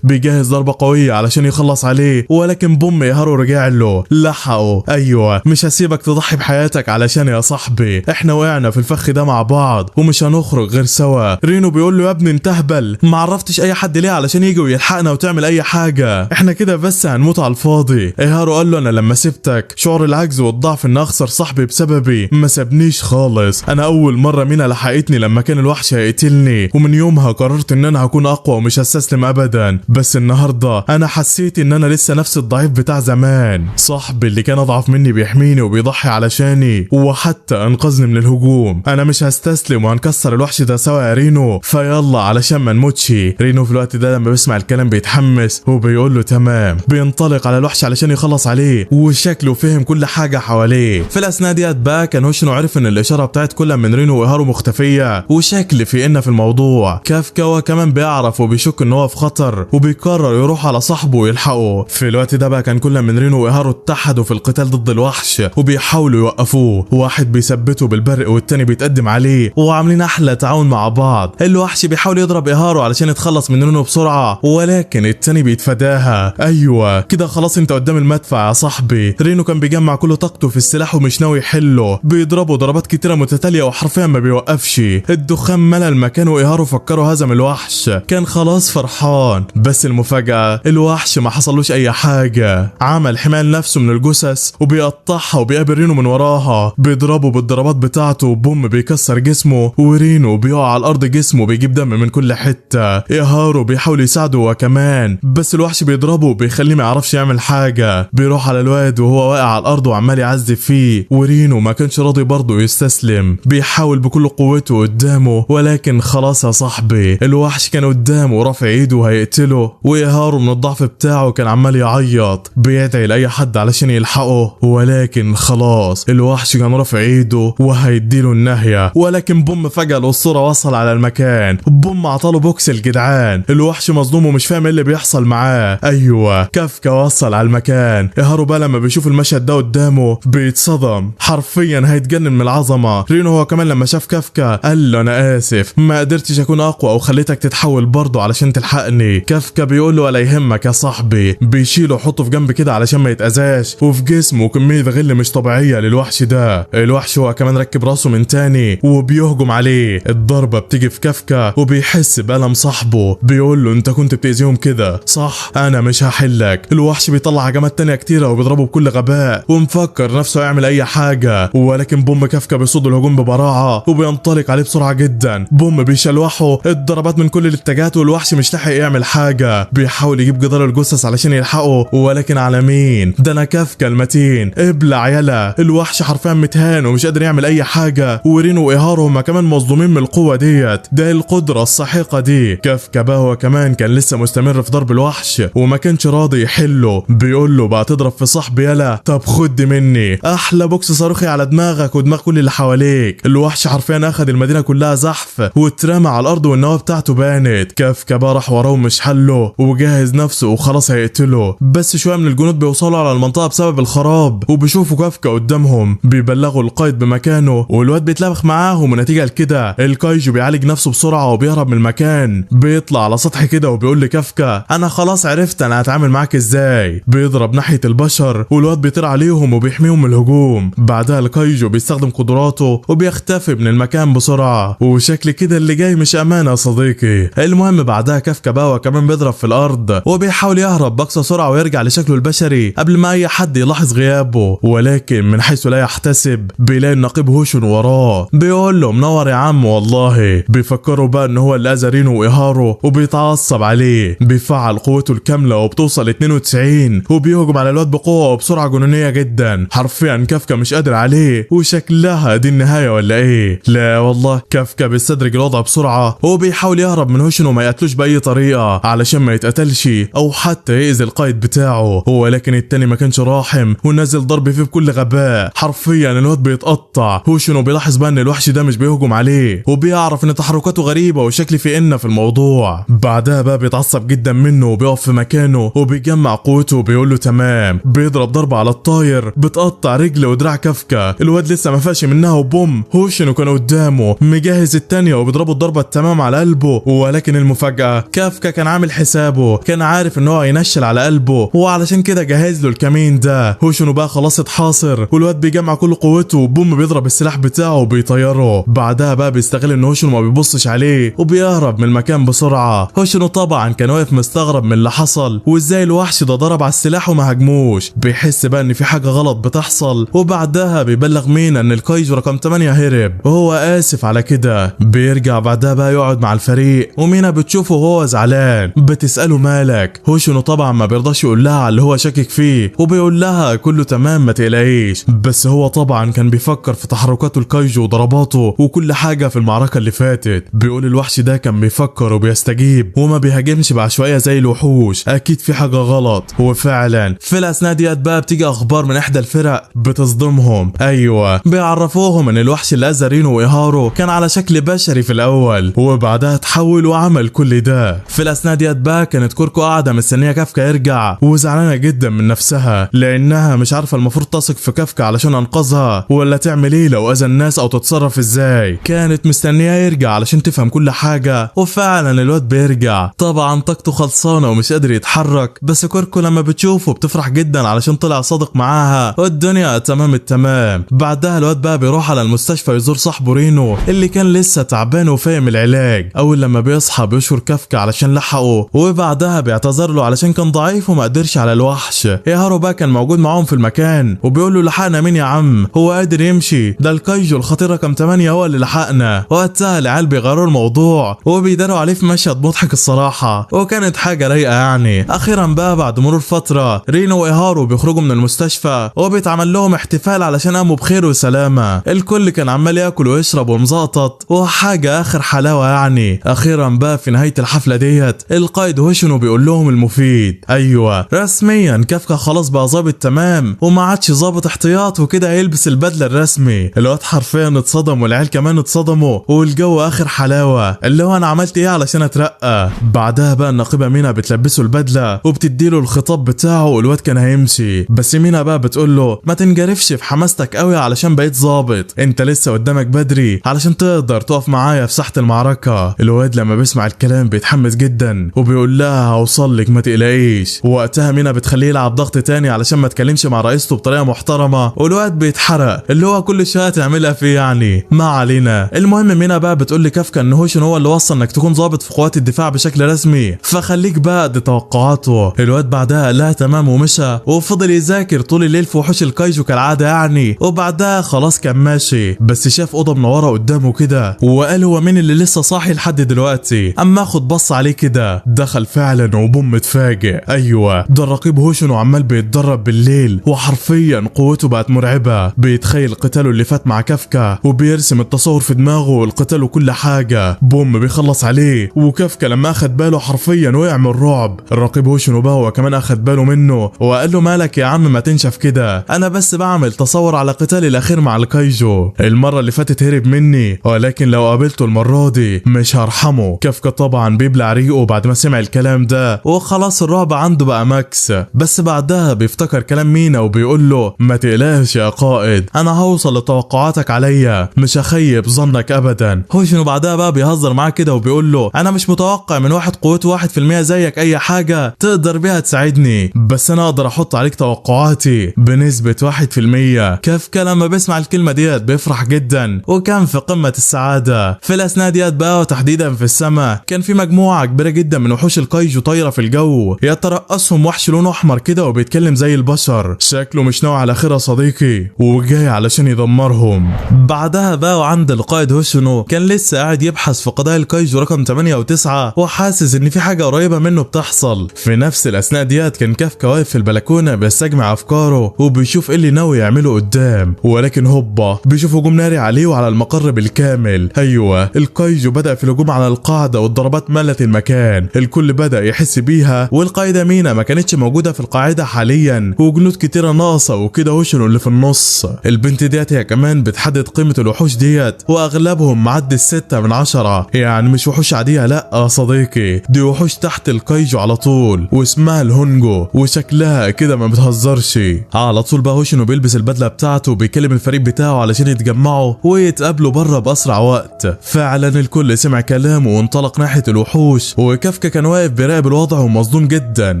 بيجهز ضربه قوية علشان يخلص عليه، ولكن بوم ايهارو رجع له لحقه. ايوه مش هسيبك تضحي بحياتك علشان يا صاحبي، احنا وقعنا في الفخ ده مع بعض ومش هنخرج غير سوا. رينو بيقول له يا ابني انت اهبل، ما عرفتش اي حد ليه علشان يجي ويلحقنا وتعمل اي حاجة، احنا كده بس هنموت على الفاضي. ايهارو قال له انا لما سبتك شعور العجز والضعف ان اخسر صاحبي بسببي ما سابنيش خالص. انا اول مرة مينا لحقتني لما كان الوحش هيقتلني، ومن يومها قررت ان انا هكون اقوى ومش هستسلم ابدا. بس النهارده انا حسيت ان انا لسه نفس الضعيف بتاع زمان، صاحبي اللي كان اضعف مني بيحميني وبيضحي علشاني وحتى انقذني من الهجوم. انا مش هستسلم وهنكسر الوحش ده سوا يا رينو، فيلا علشان ما نموتش. رينو في الوقت ده لما بيسمع الكلام بيتحمس وبيقول له تمام. بينطلق على الوحش علشان يخلص عليه وشكله فهم كل حاجة حواليه. في الاثناء ديت بقى كان هوشنو عرف ان الاشارة بتاعت كل من رينو وايهارو مختفيه وشكل في ان في الموضوع. كافكا وكمان بيعرف وبيشك ان هو في خطر وبيقرر يروح على صاحبه ويلحقه. في الوقت ده بقى كان كل من رينو وايهارو اتحدوا في القتال ضد الوحش وبيحاولوا يوقفوه، واحد بيثبته بالبرق والتاني بيتقدم عليه وعاملين احلى تعاون مع بعض. الوحش بيحاول يضرب ايهارو علشان يتخلص من رينو بسرعة، ولكن التاني بيتفاداها. ايوه كده خلاص انت قدام المدفع يا صاحبي. رينو كان بيجمع كل طاقته في السلاح ومش ناوي يحله، بيضربه ضربات كتيرة متتالية وحرفيا ما بيوقفش. الدخان ملى المكان وايهارو فكروا هزم الوحش، كان خلاص فرحان. بس المفاجاة الوحش ما حصلوش اي حاجة، عمل حماية لنفسه من الجثث وبيقطعها وبيقابل رينو من وراها، بيضربه بالضربات بتاعته وبوم بيكسر جسمه ورينو بيقع على الارض جسمه بيجيب دم من كل حتة. ايهارو بيحاول يساعده وكمان، بس الوحش بيضربه وبيخليه ما يعرفش يعمل حاجة. بيروح على الواد وهو واقع على الارض وعمال يعذب فيه، ورينو ما كانش راضي برضه يستسلم، بيحاول بكل قوته قدامه، ولكن خلاص يا صاحبي الوحش كان قدامه ورافع ايده وهيقتله. وايهارو من الضعف بتاعه كان عمال يعيط بيدعي لاي حد علشان يلحقه، ولكن خلاص الوحش كان رافع ايده وهيديله النهاية. ولكن بوم فجأة الاسطورة وصل على المكان، بوم عطاله بوكس الجدعان. الوحش مصدوم ومش فاهم ايه اللي بيحصل معاه. ايوه كافكا وصل على المكان. ايهارو بقى لما بيشوف المشهد ده قدامه بيتصدم، حرفيا هيتجنن من العظمة. رينو هو كمان لما شاف كافكا قال له انا اسف ما قدرتش اكون اقوى او خليتك تتحول برضه علشان تلحقني. كافكا بيقول له ولا يهمك يا صاحبي، بيشيله وحطه في جنب كده علشان ما يتاذاش، وفي جسمه كمية غل مش طبيعية للوحش ده. الوحش هو كمان ركب راسه من تاني وبيهجم عليه. الضربة بتيجي في كافكا وبيحس بألم صاحبه، بيقول له انت كنت بتأذيهم كده صح، انا مش هحلك. الوحش بيطلع هجمات تانية كتيرة وبيضربه بكل غباء ومفكر نفسه يعمل اي حاجة، ولكن بوم كافكا بيصد الهجوم ببراعه وبينطلق عليه بسرعة جدا. بوم بيشلوحه الضربات من كل الاتجاهات والوحش مش لاحق يعمل حاجة. بيحاول يجيب جدار الجثث علشان يلحقه، ولكن على مين؟ ده انا كافكا المتين، ابلع يلا. الوحش حرفيا متهان ومش قادر يعمل اي حاجة، ورينو وايهارو هما كمان مصدومين من القوة ديت، ده القدرة الساحقة دي. كافكا بقى هو كمان كان لسه مستمر في ضرب الوحش وما كانش راضي يحله، بيقول له بقى تضرب في صاحبي يلا، طب خد مني احلى بوكس صاروخي على دماغك ودماغ كل اللي حواليك. الوحش حرفيا اخد المدينة كلها زحف واترمى على الارض والنواه بتاعته بانت. كافكا بقى راح وراه ومش حله وجهز نفسه وخلاص هيقتله، بس شوية من الجنود بيوصلوا على المنطقة بسبب الخراب وبيشوفوا كافكا قدامهم، بيبلغوا القائد بمكانه والواد بيتلبخ معاهم، ونتيجة لكده الكايجو بيعالج نفسه بسرعة وبيهرب من المكان. بيطلع على سطح كده وبيقول لكافكا انا خلاص عرفت انا هتعامل معاك ازاي. بيضرب ناحية البشر والواد بيطير عليهم وبيحميهم من الهجوم. بعدها الكايجو بيستخدم قدراته وبيختفي من المكان بسرعة، وشكل كده اللي جاي مش امانه يا صديقي. المهم بعدها كافكا بقى وكمان بيضرب في الارض وبيحاول يهرب باقصى سرعة ويرجع لشكله البشري قبل ما اي حد يلاحظ غيابه، ولكن من حيث لا يحتسب بيلاقي النقيب هوشن وراه، بيقول له منور يا عم والله. بيفكروا بقى ان هو اللي اذى رينو وايهارو وبيتعصب عليه، بيفعل قوته الكاملة وبتوصل 92 وبيهجم على الواد بقوة وبسرعة جنونيه جدا. حرفيا كافكا مش قادر عليه وشكلها دي النهاية ولا ايه؟ لا والله، كافكا بيستدرج الوضع بسرعة وبيحاول يهرب من هوشن وما يقتلوش باي طريقه علشان ما يتقتلش او حتى يأذي القائد بتاعه، ولكن التاني ما كانش راحم ونزل ضرب فيه بكل غباء. حرفيا الواد بيتقطع. هوشن بيلاحظ بقى ان الوحش ده مش بيهجم عليه وبيعرف ان تحركاته غريبة وشكل في إن في الموضوع. بعدها بقى بيتعصب جدا منه وبيقف في مكانه وبيجمع قوته وبيقول له تمام. بيضرب ضربه على الطاير بتقطع رجل ودراع كافكا، الواد لسه ما فاش منها وبوم بوم هوشينو كان قدامه مجهز التانية وبيضربه الضربة التمام على قلبه. ولكن المفاجأة كافكا كان عامل حسابه، كان عارف ان هو هينشل على قلبه، وعلشان كده جهز له الكمين ده. هوشينو بقى خلاص اتحاصر، والواد بيجمع كل قوته وبوم بيضرب السلاح بتاعه وبيطيره. بعدها بقى بيستغل ان هوشينو ما بيبصش عليه وبيهرب من المكان بسرعة. هوشينو طبعا كان واقف مستغرب من اللي حصل وازاي الوحش ده ضرب على السلاح وما هاجموش. بيحس بقى ان في حاجة غلط بتحصل، وبعدها بيبلغ مينا ان الكايجو رقم 8 هرب وهو اسف على كده. بيرجع بعدها بقى يقعد مع الفريق، ومينا بتشوفه وهو زعلان، بتسأله مالك. هوشينو طبعا ما بيرضاش يقول لها على اللي هو شاكك فيه، وبيقول لها كله تمام ما تقلقيش. بس هو طبعا كان بيفكر في تحركاته الكايجو وضرباته وكل حاجة في المعركة اللي فاتت. بيقول الوحش ده كان بيفكر وبيستجيب وما بيهاجمش بعشوائية زي الوحوش، اكيد في حاجة غلط. وفعلا في الاثناء ديت بقى بتيجي اخبار من احدى الفرق بتصدمهم. ايوه بيعرفوهم ان الوحش اللي اذى رينو وايهارو كان على شكل بشري في الاول، وبعدها تحول وعمل كل ده. في الاثناء ديت بقى كانت كوركو قاعدة مستنيه كافكا يرجع، وزعلانه جدا من نفسها لانها مش عارفه المفروض تثق في كافكا علشان انقذها ولا تعمل ايه لو اذى الناس او تتصرف ازاي. كانت مستنيه يرجع علشان تفهم كل حاجة، وفعلا الواد بيرجع. طبعا طاقته خلصانه ومش قادر يتحرك، بس كوركو لما بتشوفه بتفرح جدا علشان طلع صادق معاها والدنيا تمام التمام. بعدها الواد بقى بيروح على المستشفى يزور صاحبه رينو اللي كان لسه تعبان وفاهم العلاج. اول لما بيصحى بيشكر كافكا علشان لحقه، وبعدها بيعتذر له علشان كان ضعيف وما قدرش على الوحش. ايهارو بقى كان موجود معاهم في المكان وبيقول له لحقنا مين يا عم، هو قادر يمشي، ده الكايجو الخطير رقم 8 هو اللي لحقنا. وقتها العيال بيغيروا الموضوع وبيداروا عليه في مشهد مضحك الصراحة، وكانت حاجة رايقة يعني. اخيرا بقى بعد مرور فترة رينو وايهارو بيخرجوا من المستشفى وبيتعمل لهم احتفال علشان قاموا بخير وسلامه. الكل كان عمال ياكل ويشرب ومزقطط وحاجه اخر حلاوة يعني. اخيرا بقى في نهاية الحفلة ديت القائد هوشينو بيقول لهم المفيد. ايوه رسميا كافكا خلاص بقى ظابط تمام وما عادش ظابط احتياط وكده هيلبس البدلة الرسمي. الواد حرفيا اتصدم والعيال كمان اتصدموا والجو اخر حلاوة، اللي هو انا عملت ايه علشان اترقى. بعدها بقى النقيبه مينا بتلبسه البدلة وبتديله الخطاب بتاعه والواد كان هيمشي، بس مينا بقى بتقول له ما تنجرفش في حماستك قوي علشان بقيت ظابط، انت لسه قدامك بدري علشان تقدر تقف معايا في ساحة المعركة. الواد لما بيسمع الكلام بيتحمس جدا وبيقول لها هوصل لك ما تقلقيش. وقتها مينا بتخليه يلعب ضغط تاني علشان ما تكلمش مع رئيسته بطريقة محترمه، والواد بيتحرق اللي هو كل شوية تعملها فيه يعني. ما علينا، المهم مينا بقى بتقول لكافكا ان هوشن هو اللي وصل انك تكون ظابط في قوات الدفاع بشكل رسمي، فخليك بقى قد توقعاته. الواد بعدها قال لها تمام ومشى، وفضل يذاكر طول الليل في وحوش الكايجو كالعادة يعني. وبعدها خلاص كان ماشي، بس شاف اوضة منورة قدامه كده وقال هو مين اللي لسه صاحي لحد دلوقتي، اما اخد بص عليه كده. دخل فعلا وبوم اتفاجئ، ايوه ده الرقيب هوشن وعمال بيتدرب بالليل وحرفيا قوته بقت مرعبة. بيتخيل قتاله اللي فات مع كافكا وبيرسم التصور في دماغه والقتال وكل حاجة. بوم بيخلص عليه، وكافكا لما اخد باله حرفيا وقع من الرعب. الرقيب هوشن بقى هو كمان اخد باله منه وقال له مالك يا عم ما تنشف كده، انا بس بعمل تصور على قتالي الاخير مع الكايجو، المرة اللي فاتت هرب مني ولكن لو قابلته المرة دي مش هرحمه. كافكا طبعا بيبلع ريقه بعد ما سمع الكلام ده وخلاص الرعب عنده بقى max. بس بعدها بيفتكر كلام مينا وبيقول له ما تقلقش يا قائد، انا هوصل لتوقعاتك عليا، مش هخيب ظنك ابدا. هوشنو بعدها بقى بيهزر معاه كده وبيقول له انا مش متوقع من واحد قوته 1% زيك اي حاجة تقدر بيها تساعدني، بس انا اقدر احط عليك توقعاتي بنسبة 1%. كافكا لما بيسمع الكلمة ديت بيفرح جدا وكان في قمة السعادة. في الاثناء ديت بقى وتحديدا في السماء كان في مجموعة كبيرة جدا من وحوش الكايجو طايره في الجو، يترأسهم وحش لونه احمر كده وبيتكلم زي البشر، شكله مش ناوي على خير يا صديقي وجاي علشان يدمرهم. بعدها بقى وعند القائد هوشنو كان لسه قاعد يبحث في قضايا الكايجو رقم 8 و9 وحاسس ان في حاجة قريبه منه بتحصل. في نفس الاثناء ديت كان كافكا واقف في البلكونه بيستجمع افكاره وبيشوف ايه اللي ناوي يعمله قدام، ولكن هوبا بيشوف هجوم ناري عليه وعلى المقر بالكامل. ايوه الكايجو بدأ في الهجوم على القاعدة والضربات ملت المكان، الكل بدأ يحس بيها، والقاعدة مينا ما كانتش موجودة في القاعدة حاليا وجنود كتيرة ناقصه وكده. هوشنو اللي في النص البنت ديت هي كمان بتحدد قيمة الوحوش ديت واغلبهم معدي 6 من 10، يعني مش وحوش عادية لا يا صديقي، دي وحوش تحت الكايجو على طول واسمها الهونجو وشكلها كده ما بتهزرش. على طول بقى هوشنو بيلبس البدلة بتاعته وبيكلم الفريق بتاعه علشان يتجهزوا يتجمعوا ويتقابلوا بره باسرع وقت. فعلا الكل سمع كلامه وانطلق ناحية الوحوش، وكافكا كان واقف بيراقب الوضع ومصدوم جدا،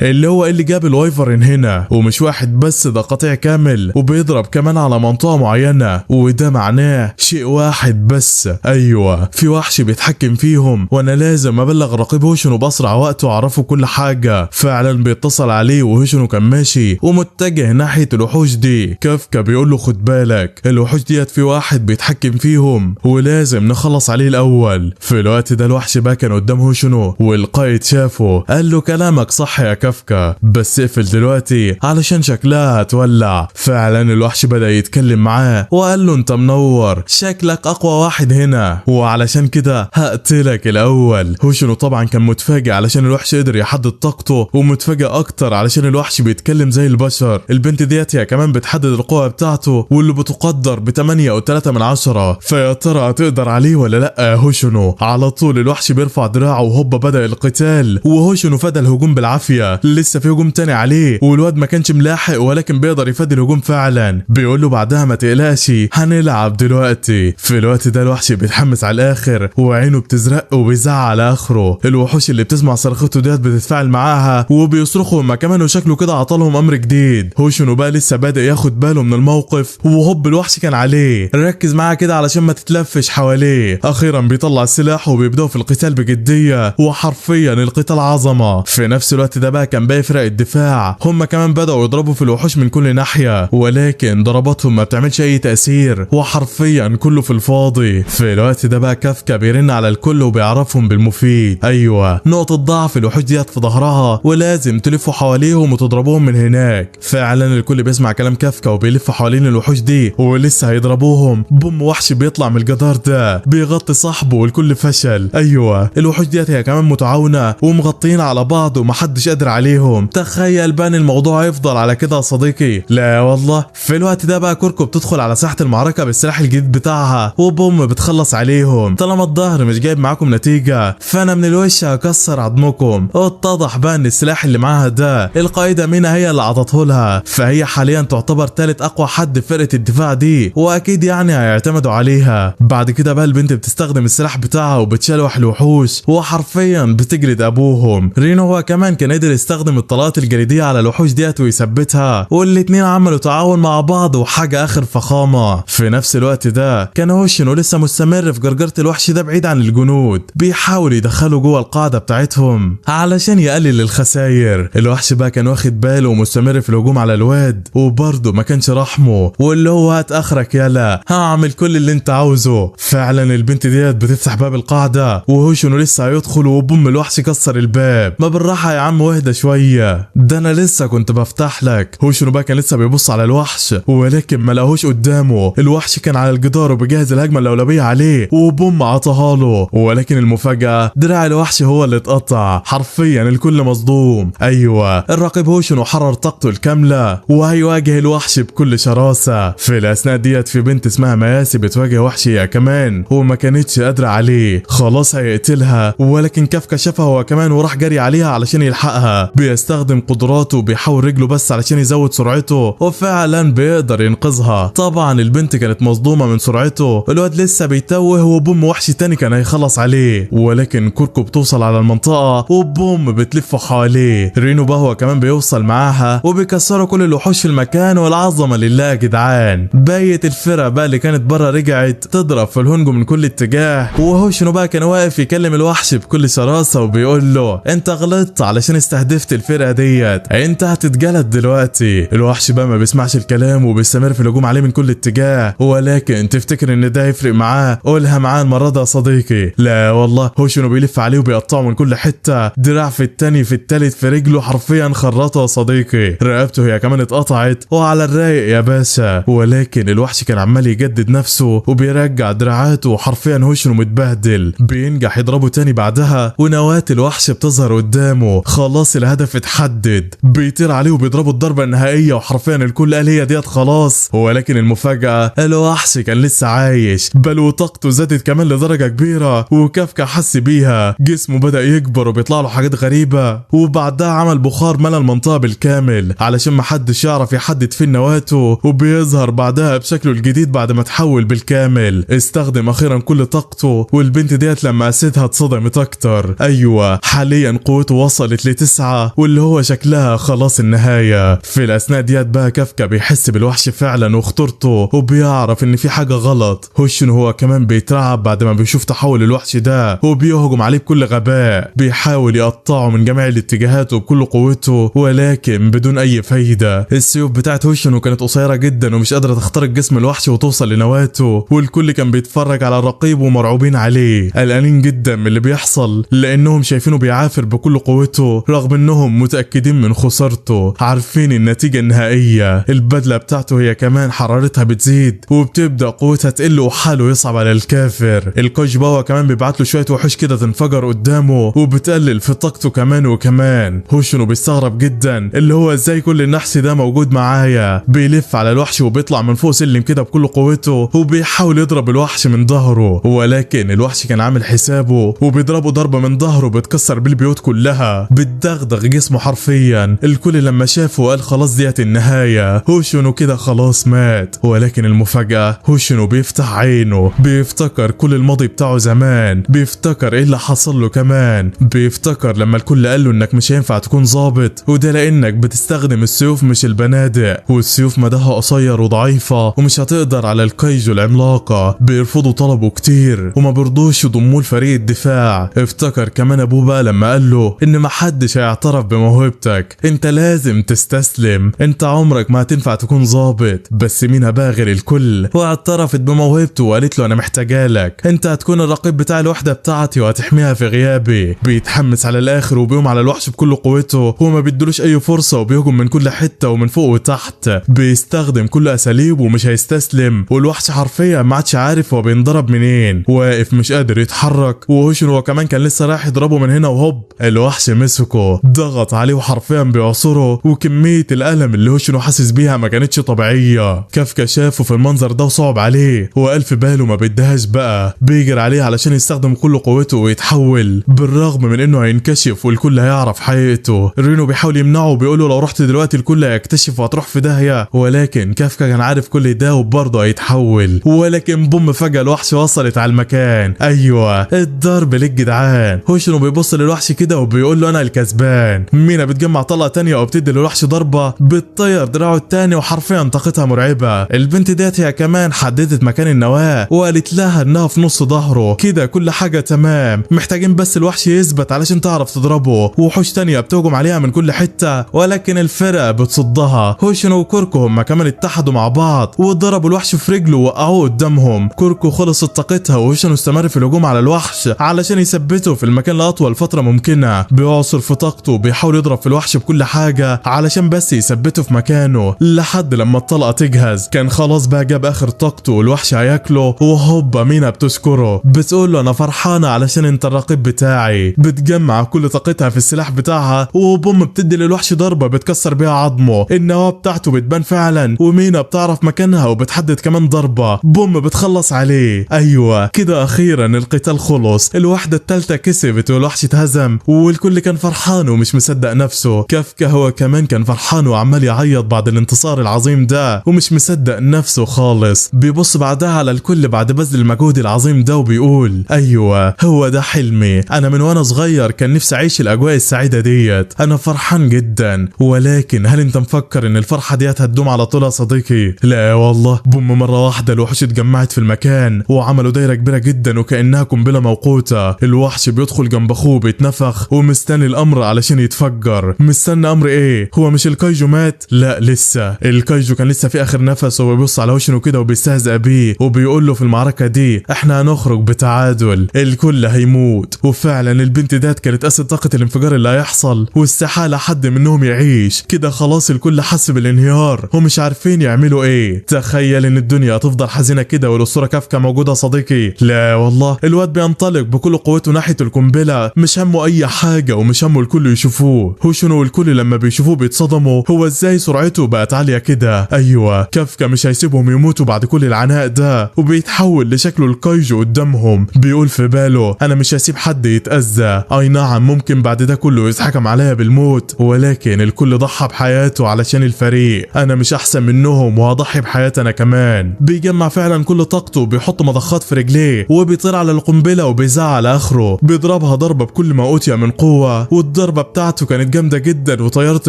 اللي هو اللي جاب الوايفرن هنا، ومش واحد بس، ده قطيع كامل وبيضرب كمان على منطقة معينة، وده معناه شيء واحد بس، ايوه في وحش بيتحكم فيهم، وانا لازم ابلغ رقيب هوشنو باسرع وقت واعرفه كل حاجة. فعلا بيتصل عليه وهوشنو كان ماشي ومتجه ناحية الوحوش دي. كافكا بيقول له خد بالك، الوحوش ديت في واحد بيتحكم فيهم ولازم نخلص عليه الاول. في الوقت ده الوحش بقى كان قدام هوشنو والقائد شافه، قال له كلامك صح يا كافكا، بس اقفل دلوقتي علشان شكلها هتولع. فعلا الوحش بدأ يتكلم معاه وقال له انت منور، شكلك اقوى واحد هنا، وعلشان كده هقتلك الاول. هوشنو طبعا كان متفاجئ علشان الوحش قدر يحدد طاقته، ومتفاجئ اكتر علشان الوحش بيتكلم زي البشر. البنت ديت هي كمان بتحدد القوة بتاعته واللي بتقدر ب 8.3 من 10، فيا ترى هتقدر عليه ولا لا يا هوشنو؟ على طول الوحش بيرفع دراعه وهوبا بدأ القتال، وهوشنو فدى الهجوم بالعافية، لسه في هجوم تاني عليه والواد ما كانش ملاحق، ولكن بيقدر يفادي الهجوم فعلا. بيقول له بعدها ما تقلقش هنلعب دلوقتي. في الوقت ده الوحش بيتحمس على الاخر وعينه بتزرق وبيزعق على اخره. الوحوش اللي بتسمع صرخته ديت بتتفاعل معاها وبيصرخوا هما كمان، وشكله كده عطالهم امر جديد. هوشنو بقى لسه بادئ ياخد باله من الموقف، وهوب الوحش كان عليه، ركز معاه كده علشان ما تتلفش حواليه. اخيرا بيطلع السلاح وبيبداوا في القتال بجدية، وحرفيا القتال عظمه. في نفس الوقت ده بقى كان باقي فرق الدفاع هما كمان بداوا يضربوا في الوحوش من كل ناحية، ولكن ضرباتهم ما بتعملش اي تاثير وحرفيا كله في الفاضي. في الوقت ده بقى كافكا بيرن على الكل وبيعرفهم بالمفيد، ايوه نقطة ضعف الوحوش ديت في ظهرها ولازم تلفوا حواليهم وتضربوهم من هناك. فعلا الكل بيسمع كلام كافكا وبيلفوا حوالين الوحوش دي ولسه هيضربوهم. بوم وحش بيطلع من الجدار ده بيغطي صاحبه والكل فشل. ايوه الوحوش ديت هي كمان متعاونة ومغطيين على بعض ومحدش قادر عليهم. تخيل بان الموضوع يفضل على كده يا صديقي؟ لا والله. في الوقت ده بقى كوركو بتدخل على ساحة المعركة بالسلاح الجديد بتاعها وبوم بتخلص عليهم. طالما الظهر مش جايب معاكم نتيجة فانا من الوش هكسر عظمكم. اتضح بقى ان السلاح اللي معاها ده القائده مينا هي اللي عطته لها، فهي حاليا تعتبر ثالث اقوى حد في فرقه الدفاع دي، واكيد يعني هيعتمدوا عليها. بعد كده بقى البنت بتستخدم السلاح بتاعها وبتشلوح الوحوش وحرفيا بتجلد ابوهم. رينو هو كمان كان قادر يستخدم الطلقات الجليديه على الوحوش ديت ويثبتها، والاتنين عملوا تعاون مع بعض وحاجه اخر فخامة. في نفس الوقت ده كان هوشنو لسه مستمر في جرجره الوحش ده بعيد عن الجنود، بيحاول يدخله جوه القاعدة بتاعتهم علشان يقلل الخسائر. الوحش بقى كان واخد باله ومستمر في الهجوم على الواد، وبرضه ما كانش رحمه واللي هو هات اخرك يلا هعمل كل اللي انت عاوزه. فعلا البنت ديت بتفتح باب القاعدة وهوشنو لسه هيدخل، وبوم الوحش كسر الباب. ما بالراحة يا عم واهدى شوية، ده انا لسه كنت بفتح لك. هوشنو بقى كان لسه بيبص على الوحش ولكن ما لقاهوش قدامه. الوحش كان على الجدار وبيجهز الهجمة الاولوية عليه وبوم عطاها له، ولكن المفاجاة دراع الوحش هو اللي اتقطع. حرفيا الكل مصدوم. ايوه الرقيب هوشنو حرر طاقته الكاملة وهيواجه الوحش بكل شراسة. في الاثناء ديت في بنت اسمها مياسي بتواجه وحش هي كمان وما كانتش قادرة عليه، خلاص هيقتلها، ولكن كافكا شافها هو كمان وراح جري عليها علشان يلحقها. بيستخدم قدراته وبيحول رجله بس علشان يزود سرعته، وفعلا بيقدر ينقذها. طبعا البنت كانت مصدومة من سرعته، الواد لسه بيتوه وبوم وحش تاني كان هيخلص عليه، ولكن كوركو بتوصل على المنطقة وبوم بتلف حواليه. رينو بقى هو كمان بيوصل معاها وبيكسروا كل الوحوش في المكان، والعظمة لله يا جدعان. بقية الفرقة بقى اللي كانت بره رجعت تضرب في الهونجو من كل اتجاه، وهوشنو بقى كان واقف يكلم الوحش بكل شراسة وبيقول له انت غلطت علشان استهدفت الفرقة ديت، انت هتتجلد دلوقتي. الوحش بقى ما بيسمعش الكلام وبيستمر في الهجوم عليه من كل اتجاه، ولكن تفتكر ان ده هيفرق معاه؟ قولها معاه المرة دي يا صديقي. لا والله، هوشنو بيلف عليه وبيقطعه من كل حتة، دراع في التاني في التالت في رجله، حرفيا خرطه يا صديقي. رقبته هي كمان اتقطعت وعلى الرايق يا باشا. ولكن الوحش كان عمال يجدد نفسه وبيرجع دراعاته، وحرفيا هوشنو متبهدل. بينجح يضربه تاني بعدها ونواة الوحش بتظهر قدامه، خلاص الهدف اتحدد. بيطير عليه وبيضربه الضربة النهائية، وحرفيا الكل قال هي ديت خلاص. ولكن المفاجأة الوحش كان لسه عايش، بل وطاقته زادت كمان لدرجة كبيرة، وكافكا حس بيها. جسمه بدأ يكبر وبيطلع له حاجات غريبة، وبعدها عمل بخار ملى المنطقة بالكامل علشان محدش يعرف يحدد فين نواته، وبيظهر بعدها بشكله الجديد جديد بعد ما تحول بالكامل. استخدم اخيرا كل طاقته، والبنت ديت لما قاستها اتصدمت اكتر. ايوه حاليا قوته وصلت ل9 واللي هو شكلها خلاص النهاية. في الاثناء ديت بقى كافكا بيحس بالوحش فعلا وخطورته، وبيعرف ان في حاجة غلط. هوشن هو كمان بيترعب بعد ما بيشوف تحول الوحش ده، وبيهجم عليه بكل غباء، بيحاول يقطعه من جميع الاتجاهات وبكل قوته، ولكن بدون اي فايدة. السيوف بتاعت هوشن كانت قصيرة جدا ومش قادرة تخترق جسم الوحش وتوصل لنواته، والكل كان بيتفرج على الرقيب ومرعوبين عليه، قلقانين جدا من اللي بيحصل لانهم شايفينه بيعافر بكل قوته رغم انهم متأكدين من خسارته، عارفين النتيجة النهائية. البدلة بتاعته هي كمان حرارتها بتزيد وبتبدأ قوتها تقل وحاله يصعب على الكافر. الكايجو باوا كمان بيبعت له شوية وحوش كده تنفجر قدامه وبتقلل في طاقته كمان وكمان. هوشنو بيستغرب جدا اللي هو ازاي كل النحس ده موجود معايا. بيلف على الوحش وبيطلع من فوق سلم كده بكل قوته وبيحاول يضرب الوحش من ظهره، ولكن الوحش كان عامل حسابه وبيضربه ضربة من ظهره بتكسر بالبيوت كلها، بتدغدغ جسمه حرفيا. الكل لما شافه قال خلاص ديت النهاية، هوشنو كده خلاص مات. ولكن المفاجأة هوشنو بيفتح عينه، بيفتكر كل الماضي بتاعه زمان، بيفتكر ايه اللي حصل له كمان، بيفتكر لما الكل قال له انك مش هينفع تكون ظابط، وده لانك بتستخدم السيوف مش البنادق، والسيوف مداها قصير وضعيفة ومش هتقدر على الكايجو العملاقة. بيرفضوا طلبه كتير وما برضوش يضموه لفريق الدفاع. افتكر كمان ابوه بقى لما قال له ان محدش هيعترف بموهبتك، انت لازم تستسلم، انت عمرك ما هتنفع تكون ظابط. بس مين بقى غير الكل واعترفت بموهبته وقالت له انا محتاجالك، انت هتكون الرقيب بتاع الوحدة بتاعتي وهتحميها في غيابي. بيتحمس على الاخر وبيقوم على الوحش بكل قوته وما بيدلوش اي فرصة، وبيهجم من كل حتة ومن فوق وتحت، بيستخدم كل اساليبه ومش هيستسلم. والوحش حرفيا ما عادش عارف هو بينضرب منين، واقف مش قادر يتحرك. وهوشن هو كمان كان لسه رايح يضربه من هنا وهوب الوحش مسكه، ضغط عليه وحرفيا بيعصره، وكمية الالم اللي هوشن حاسس بيها ما كانتش طبيعية. كافكا شافه في المنظر ده وصعب عليه وقال في باله ما بدهاش بقى، بيجري عليه علشان يستخدم كل قوته ويتحول، بالرغم من انه هينكشف والكل هيعرف حقيقته. رينو بيحاول يمنعه وبيقول له لو رحت دلوقتي الكل هيكتشف وهتروح في داهية، ولكن كافكا كان عارف كل ده وبرضه هيتحول. ولكن بوم فجأة الوحش وصلت على المكان. ايوه الضرب للجدعان. هوشنو بيبص للوحش كده وبيقول له انا الكسبان. مينا بتجمع طلقه تانية وبتدي للوحش ضربه بتطير دراعه التاني وحرفيا طاقتها مرعبة. البنت ديت هي كمان حددت مكان النواة وقالت لها انها في نص ظهره كده، كل حاجة تمام، محتاجين بس الوحش يثبت علشان تعرف تضربه. وحوش تانية بتهجم عليها من كل حتة ولكن الفرقة بتصدها. هوشنو وكوركو هما كمان اتحدوا مع بعض وضربوا الوحش في رجله ووقعوه قدامهم. كوركو خلصت طاقتها وهوشنو استمر في الهجوم على الوحش علشان يثبته في المكان لاطول فترة ممكنة. بيعصر في طاقته وبيحاول يضرب في الوحش بكل حاجة علشان بس يثبته في مكانه لحد لما الطلقة تجهز. كان خلاص بقى جاب اخر طاقته والوحش هياكله، وهوبا مينا بتشكره بتقول له انا فرحانة علشان انت الرقيب بتاعي. بتجمع كل طاقتها في السلاح بتاعها وبوم بتدي للوحش ضربه بتكسر بيها عظمه. النواة بتاعته بتبان فعلا ومينا بتعرف مكانها وبتحدد كمان ضربه، بوم بتخلص عليه. ايوه كده اخيرا القتال خلص، الوحدة الثالثة كسبت والوحش اتهزم والكل كان فرحان ومش مصدق نفسه. كافكا هو كمان كان فرحان وعمال يعيط بعد الانتصار العظيم ده ومش مصدق نفسه خالص. بيبص بعدها على الكل بعد بذل المجهود العظيم ده وبيقول ايوه هو ده حلمي، انا من وانا صغير كان نفسي اعيش الاجواء السعيدة ديت، انا فرحان جدا. ولكن هل انت مفكر ان الفرحة ديت هتدوم على طول يا صديقي؟ لا والله. بوم مرة واحدة الوحوش اتجمعت في المكان وعملوا دايرة كبيرة جدا وكانها قنبلة موقوته. الوحش بيدخل جنب اخوه بيتنفخ ومستني الامر علشان يتفجر. مستني امر ايه؟ هو مش الكايجو مات؟ لا لسه، الكايجو كان لسه في اخر نفسه وبيبص على هوشنو كده وبيستهزأ بيه وبيقول له في المعركة دي احنا هنخرج بتعادل، الكل هيموت. وفعلا البنت ديت كانت قاست طاقة الانفجار اللي هيحصل واستحاله حد منهم يعيش. كده خلاص الكل حس بالانهيار ومش عارفين يعملوا ايه. تخيل ان الدنيا هتفضل حزينة كده والاسطوره كافكا موجودة صديقي. لا والله، الواد بينطلق بكل قوته ناحية القنبلة، مش همه اي حاجة ومش همه الكل يشوفوه. هوشنو والكل لما بيشوفوه بيتصدموا، هو ازاي سرعته بقت عالية كده؟ ايوه كافكا مش هيسيبهم يموتوا بعد كل العناء ده، وبيتحول لشكله الكايجو قدامهم. بيقول في باله انا مش هسيب حد يتأذى، اي نعم ممكن بعد ده كله يتحكم عليا بالموت، ولكن الكل ضحى بحياته علشان الفريق، انا مش احسن منهم وهضحي بحياتي انا كمان. كمان. بيجمع فعلا كل طاقته وبيحط مضخات في رجليه وبيطير على القنبلة وبيزعق على اخره، بيضربها ضربه بكل ما اوتي من قوة، والضربه بتاعته كانت جامدة جدا وطيرت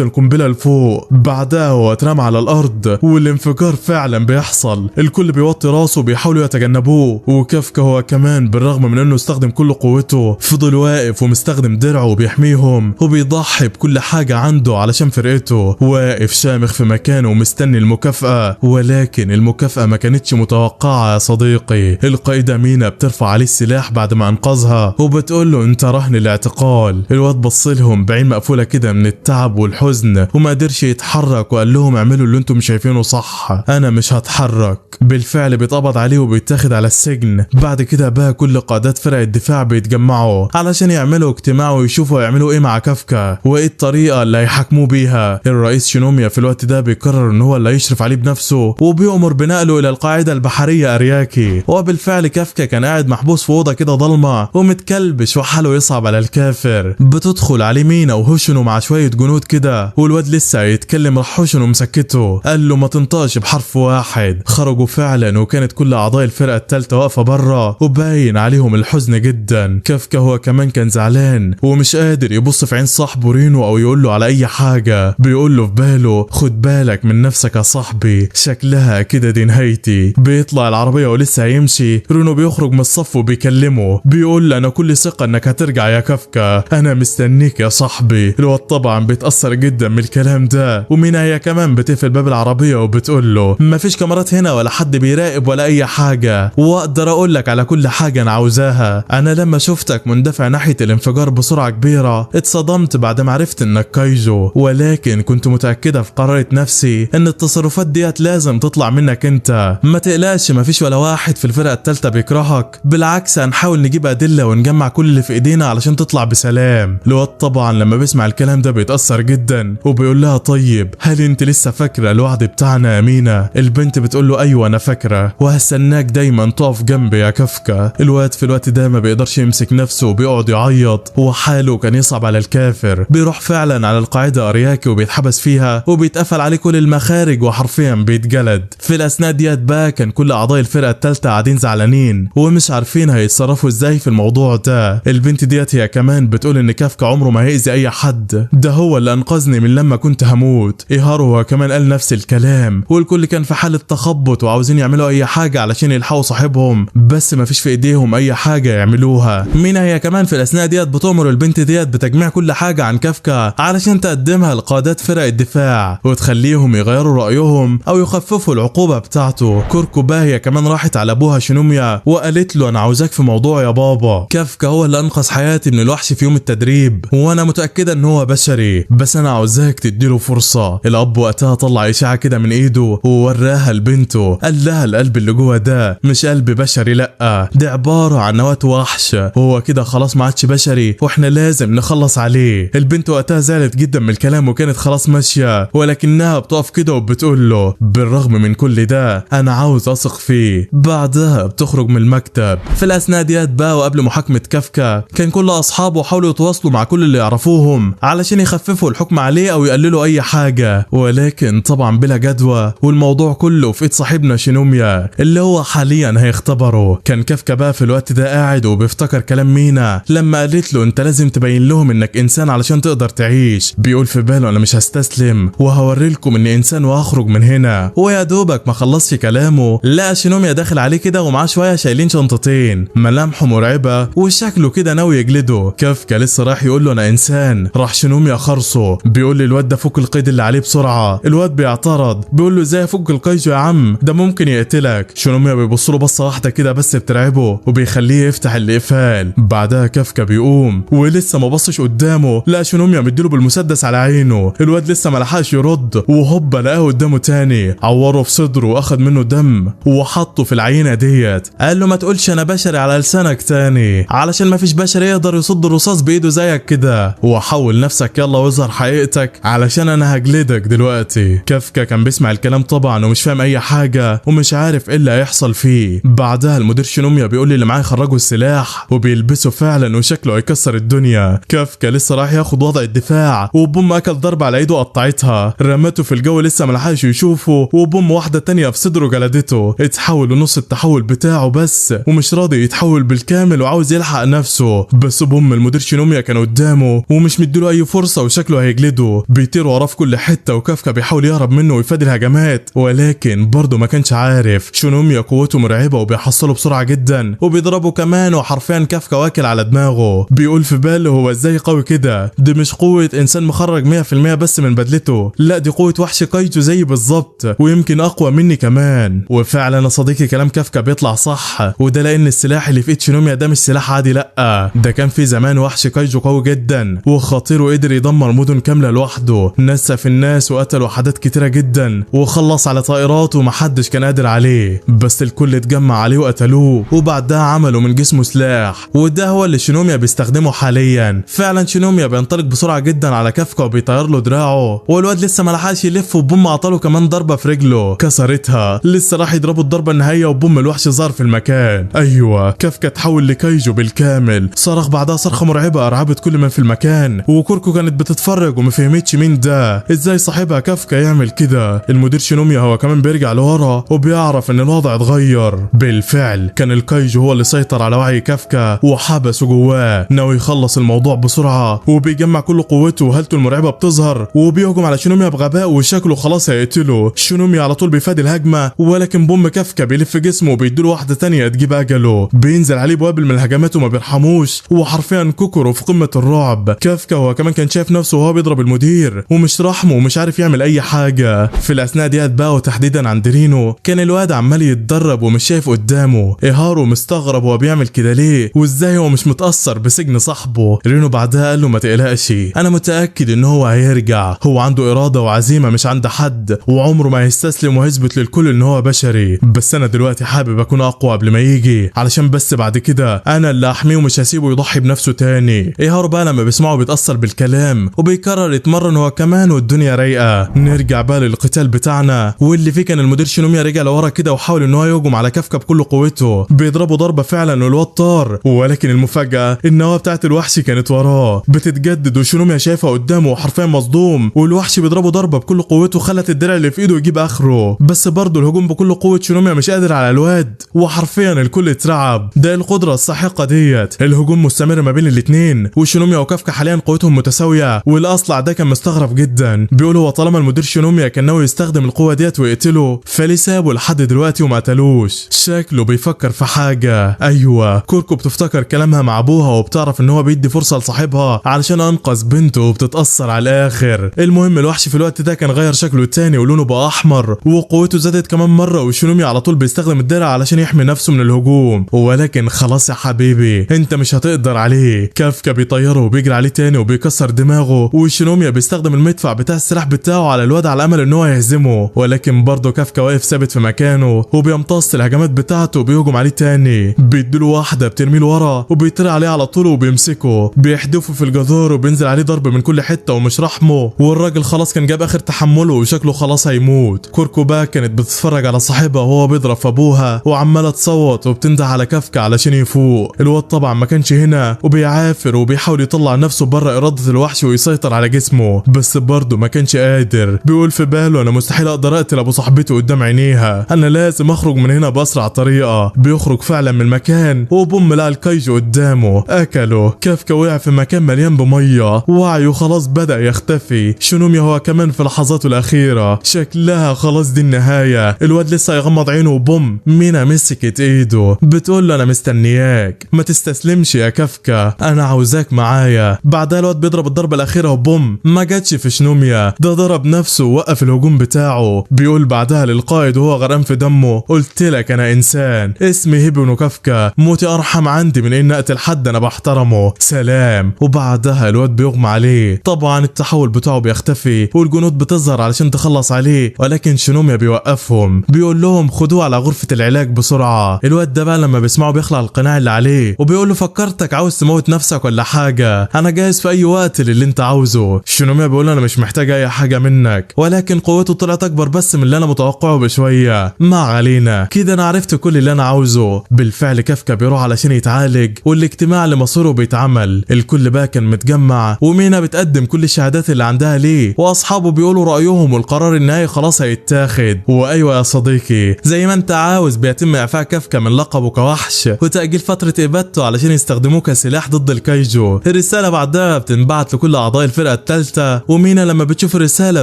القنبلة لفوق. بعدها هو اترمى على الارض والانفجار فعلا بيحصل، الكل بيوطي راسه وبيحاولوا يتجنبوه، وكافكا هو كمان بالرغم من انه استخدم كل قوته فضل واقف ومستخدم درعه وبيحميهم وبيضحي بكل حاجة عنده علشان فرقته. واقف شامخ في مكانه ومستني المكافاة، ولكن المكافاة ما كانتش متوقعه يا صديقي. القائده مينا بترفع عليه السلاح بعد ما انقذها وبتقول له انت رهن الاعتقال. الواد بص لهم بعين مقفولة كده من التعب والحزن وما قدرش يتحرك، وقال لهم اعملوا اللي انتم شايفينه صح، انا مش هتحرك. بالفعل بيتقبض عليه وبيتاخد على السجن. بعد كده بقى كل قادات فرق الدفاع بيتجمعوا علشان يعملوا اجتماع ويشوفوا يعملوا ايه مع كافكا وايه الطريقة اللي هيحاكموه بيها. الرئيس شينوميا في الوقت ده بيقرر ان هو اللي هيشرف عليه بنفسه وبيؤمر بنقله الى القاعدة البحرية ارياكي. وبالفعل كافكا كان قاعد محبوس في اوضة كده ضلمة ومتكلبش وحاله يصعب على الكافر. بتدخل عليه مينا وهوشنو مع شوية جنود كده، والواد لسه هيتكلم راح هوشنو مسكته قال له ما تنطقش بحرف واحد. خرجوا فعلا وكانت كل اعضاء الفرقة الثالثة واقفة بره وباين عليهم الحزن جدا. كافكا هو كمان كان زعلان ومش قادر يبص في عين صاحبه رينو او يقول له على اي حاجة. بيقول له في باله خد بالك من نفسك يا صاحبي، شكلها كده دي نهايتي. بيطلع العربية ولسه هيمشي، رينو بيخرج من الصف وبيكلمه بيقول له انا كل ثقة انك هترجع يا كافكا، انا مستنيك يا صاحبي. الواد طبعا بيتاثر جدا من الكلام ده، ومينا هي كمان بتقفل باب العربية وبتقول له مفيش كاميرات هنا ولا حد بيراقب ولا اي حاجة، واقدر اقول لك على كل حاجة انا عاوزاها. انا لما شفتك مندفع ناحية الانفجار بسرعة كبيرة اتصدمت بعد ما عرفت انك كايجو، ولكن كنت متاكدة في قرارة نفسي ان التصرفات ديت لازم تطلع منك انت. ما تقلقش مفيش ولا واحد في الفرقة الثالثة بيكرهك، بالعكس هنحاول نجيب ادلة ونجمع كل اللي في ايدينا علشان تطلع بسلام. الواد طبعا لما بيسمع الكلام ده بيتاثر جدا وبيقول لها طيب هل انت لسه فاكره الوعد بتاعنا يا مينا؟ البنت بتقول له ايوه انا فاكره وهستناك دايما تقف جنبي يا كافكا. الواد في الوقت ده ما بيقدرش يمسك نفسه وبيقعد يعيط وحاله كان يصعب على الكافر. بيروح فعلا على القاعدة ارياكي وبيتحبس فيها وبيتقفل عليه كل المخارج وحرفيا بيتجلد. في الاثناء ديت بقى كان كل اعضاء الفرقة الثالثة قاعدين زعلانين ومش عارفين هيتصرفوا ازاي في الموضوع ده. البنت ديت هي كمان بتقول ان كافكا عمره ما هيأذي اي حد، ده هو اللي انقذني من لما كنت هموت. ايهارو هو كمان قال نفس الكلام، والكل كان في حاله تخبط وعاوزين يعملوا اي حاجة علشان يلحقوا صاحبهم، بس ما فيش في ايديهم اي حاجة يعملوها. مينا هي كمان في الاثناء ديت بتؤمر البنت ديت بتجميع كل حاجة عن كافكا علشان تقدمها لقادات فرق الدفاع وتخليهم يغيروا رايهم او يخففوا العقوبة بتاعته. كوركوبا هي كمان راحت على ابوها شينوميا وقالت له انا عاوزاك في موضوع يا بابا، كافكا هو اللي انقذ حياتي من الوحش في يوم التدريب وانا متاكدة ان هو بشري، بس انا عاوزاك تديله فرصة. الاب وقتها طلع اشاعة كده من ايده ووراها لبنته، قال لها القلب اللي جوه ده مش قلب بشري، لا ده عبارة عن نواه وحش، وهو كده خلاص ما عادش بشري واحنا لازم نخلص عليه. البنت وقتها زعلت جدا من الكلام وكانت خلاص ماشية، ولكنها بتقف كده وبتقول له بالرغم من كل ده انا عاوز اثق فيه. بعدها بتخرج من المكتب. في الاثناء ديت بقى وقبل محاكمة كافكا كان كل اصحابه حاولوا يتواصلوا مع كل اللي يعرفوهم علشان يخففوا الحكم عليه او يقللوا اي حاجة، ولكن طبعا بلا جدوى، والموضوع كله في ايد صاحبنا شينوميا اللي هو حاليا هيختبره. كان كافكا بقى في الوقت ده قاعد وبيفتكر كلام مينا لما قالت له انت لازم تبين لهم انك انسان علشان تقدر تعيش. بيقول في باله انا مش هستسلم وهوري لكم اني انسان وهخرج من هنا. ويا دوبك ما خلصش كلامه لقى شينوميا داخل عليه كده ومعاه شوية شايلين شنطتين، ملامحه مرعبة وشكله كده ناوي يجلده. كافكا لسه رايح يقول له انا انسان، راح شينوميا خرصه بيقول للواد ده فك القيد اللي عليه بسرعة. الواد بيعترض بيقول له ازاي افك القيد يا عم، ده ممكن يقتلك. شينوميا بيبص له بصة واحدة كده بس بترعبه وبيخليه يفتح الاقفال. بعدها كافكا بيقوم ولسه ما بصش قدامه لقى شينوميا مديله بالمسدس على عينه. الواد لسه ما لحقش يرد وهوبا لقاه قدامه تاني، عورة في صدره واخد منه دم وحطه في العينة ديت. قال له ما تقولش انا بشري على لسانك تاني علشان ما فيش بشري يقدر يصد الرصاص بايده زيك كده، وحول نفسك يلا واظهر حقيقتك علشان انا هجلدك دلوقتي. كافكا كان بيسمع الكلام طبعا ومش فاهم اي حاجة ومش عارف ايه اللي هيحصل فيه. بعدها المدير شينوميا بيقول للي معاه يخرجوا السلاح وبيلبسه فعلا وشكله هيكسر الدنيا. كافكا لسه رايح ياخد وضع الدفاع وبوم اكل ضربه على ايده قطعتها، رمته في الجو لسه ما لحقش يشوفه، وبوم واحدة تانية في صدره جلدته. اتحول لنص التحول بتاعه بس، ومش راضي يتحول بالكامل وعاوز يلحق نفسه، بس بوم المدير شينوميا كان قدامه ومش مديله اي فرصة وشكله هيجلده. بيطير وراه في كل حتة، وكافكا بيحاول يهرب منه ويفادي الهجمات، ولكن برضه ما كانش عارف. شينوميا قوته مرعبة وبيحصله بسرعة جدا وبيضربه كمان، وحرفيا كافكا واكل على دماغه. بيقول في باله هو ازاي قوي كده؟ دي مش قوة انسان مخرج 100% بس من بدلته، لا دي قوة وحش كايجو زي بالظبط ويمكن اقوى مني كمان. وفعلا يا صديقي كلام كافكا بيطلع صح، وده لان السلاح اللي في ايد شينوميا ده مش سلاح عادي، لا ده كان في زمان وحش كايجو قوي جدا وخطير وقدر يدمر مدن كاملة لوحده، نسف الناس وقتل وحدات كتيرة جدا وخلص على طائرات ومحدش كان قادر عليه، بس الكل اتجمع عليه وقتلوه، وبعدها عملوا من جسمه سلاح، وده هو اللي شينوميا بيستخدمه حاليا. فعلا شينوميا بينطلق بسرعة جدا على كافكا وبيطير له دراعه، والواد لسه ما لحقش يلف وبوم عطاله كمان ضربه في رجله كسرتها، لسه راح يضربه الضربة النهائية وبوم الوحش ظهر في المكان. ايوه كافكا تحول لكايجو بالكامل، صرخ بعدها صرخة مرعبة ارعبت كل من في المكان، وكوركو كانت بتتفرج وما فهمتش مين ده، ازاي صاحبها كافكا يعمل كده. المدير شينوميا هو كمان بيرجع لورا وبيعرف ان الوضع اتغير. بالفعل كان الكايجو هو اللي سيطر على وعي كافكا وحبسه جواه، ناوي يخلص الموضوع بسرعة، وبيجمع كل قوته وهالته المرعبة بتظهر وبيهجم على شينوميا بغباء وشكله خلاص هيقتله. شينوميا على طول بيفادي الهجمة، ولكن بوم كافكا بيلف جسمه وبيديله واحدة تانية تجيب اجله، بينزل عليه بوابل من الهجمات وما بيرحموش، وحرفيا كوكورو في قمة الرعب. كافكا هو كمان كان شايف نفسه وهو بيضرب المدير ومش رحمه ومش عارف يعمل اي حاجة. في الاثناء ديت بقى وتحديدا عند رينو كان الواد عمال يتدرب ومش شايف قدامه. ايهارو مستغرب هو بيعمل كده ليه وازاي هو مش متاثر بسجن صاحبه. رينو بعدها قال له ما تقلقش، انا متاكد ان هو هيرجع، هو عنده اراده وعزيمة مش عند حد، وعمره ما هيستسلم وهيثبت للكل ان هو بشري، بس انا دلوقتي حابب اكون اقوى قبل ما يجي علشان بس بعد كده انا اللي احميه ومش هسيبه يضحي بنفسه تاني. ايهارو بقى لما بيسمعه بيتاثر بالكلام وبيقرر يتمرن هو كمان والدنيا رايقة. نرجع بقى للقتال بتاعنا واللي فيه كان المدير شينوميا رجع لورا كده وحاول ان هو يهجم على كافكا بكل قوته، بيضربه ضربه فعلا والواد طار، ولكن المفاجاة النواة بتاعت الوحش كانت وراه بتتجدد وشينوميا شايفها قدامه وحرفيا مصدوم، والوحش بيضربه ضربه بكل قوته خلت الدرع اللي في ايده يجيب اخره، بس برضه الهجوم بكل قوة شينوميا مش قادر على الواد، وحرفيا الكل اترعب. ده القدرة الساحقة ديت. الهجوم مستمر ما بين الاثنين، وشينوميا وكافكا حاليا قوتهم متساوية، والاصلع ده كان مستغرب جدا، بيقول هو طالما المدير شينوميا كان ناوي يستخدم القوة ديت ويقتله فليه سابه لحد دلوقتي وما قتلوش؟ شكله بيفكر في حاجة. ايوه كوركو بتفتكر كلامها مع ابوها وبتعرف ان هو بيدي فرصة لصاحبها علشان انقذ بنته وبتتاثر على الاخر. المهم الوحش في الوقت ده كان غير شكله تاني ولونه بقى احمر وقوته زادت كمان مرة، وشينوميا على طول بيستخدم الدرع علشان يحمي نفسه من الهجوم، ولكن خلاص يا حبيبي انت مش هتقدر عليه. كافكا بيطيره وبيجري عليه تاني وبيكسر دماغه، وشينوميا بيستخدم المدفع بتاع السلاح بتاعه على الواد على امل ان هو يهزمه، ولكن برضه كافكا واقف ثابت في مكانه وبيمتص الهجمات بتاعته وبيهجم عليه تاني، بيديله واحدة بترميه لورا وبيطير عليه على طول وبيمسكه، بيحدفه في الجدار وبينزل عليه ضرب من كل حتة ومش رحمه، والراجل خلاص كان جاب اخر تحمله وشكله خلاص هيموت. كوركو بقى كانت بتتفرج على صاحبها وهو بيضرب في ابوها وعماله تصوت وبتنده على كافكا علشان يفوق. الواد طبعا ما كانش هنا وبيعافر وبيحاول يطلع نفسه بره اراده الوحش ويسيطر على جسمه، بس برضه ما كانش قادر. بيقول في باله انا مستحيل اقدر اقتل ابو صاحبتي قدام عينيها، انا لازم اخرج من هنا باسرع طريقه. بيخرج فعلا من المكان وبوم لقى الكايجو قدامه اكله. كافكا وقع في مكان مليان بميه، وعيه خلاص بدأ يختفي. شينوميا هو كمان في لحظاته الاخيرة شكلها خلاص دي النهاية. الواد لسه يغمض عينه وبوم مينا مسكت ايده بتقول له انا مستنياك، ما تستسلمش يا كافكا، انا عاوزاك معايا. بعدها الواد بيضرب الضربة الاخيرة وبوم ما جاتش في شينوميا، ده ضرب نفسه ووقف الهجوم بتاعه. بيقول بعدها للقائد وهو غرقان في دمه قلت لك انا انسان، اسمي هيبونو كافكا، موتي ارحم عندي من ان اقتل حد انا بحترمه، سلام. وبعدها الواد بيغمى عليه، طبعا التحول بتاعه بيختفي والجنود بتظهر علشان تخلص عليه، ولكن شينوميا بيوقفهم بيقول لهم خدوه على غرفة العلاج بسرعة. الواد ده بقى لما بيسمعه بيخلع القناع اللي عليه وبيقول له فكرتك عاوز تموت نفسك ولا حاجة، انا جاهز في اي وقت للي انت عاوزه. شينوميا بيقول له انا مش محتاج اي حاجة منك، ولكن قوته طلعت اكبر بس من اللي انا متوقعه بشوية، ما علينا كده انا عرفت كل اللي انا عاوزه. بالفعل كافكا بيروح علشان يتعالج والاجتماع اللي مصيره بيتعمل. الكل بقى كان متجمع ومينا بتقدم كل الشهادات اللي عندها ليه، واصحابه بيقولوا رايهم والقرار النهائي خلاص هيتاخد. واحد. وايوة يا صديقي، زي ما انت عاوز بيتم اعفاء كافكا من لقبه كوحش وتأجيل فترة ابادته علشان يستخدموه كسلاح ضد الكايجو. الرسالة بعدها بتنبعت لكل اعضاء الفرقة الثالثة، ومينا لما بتشوف الرسالة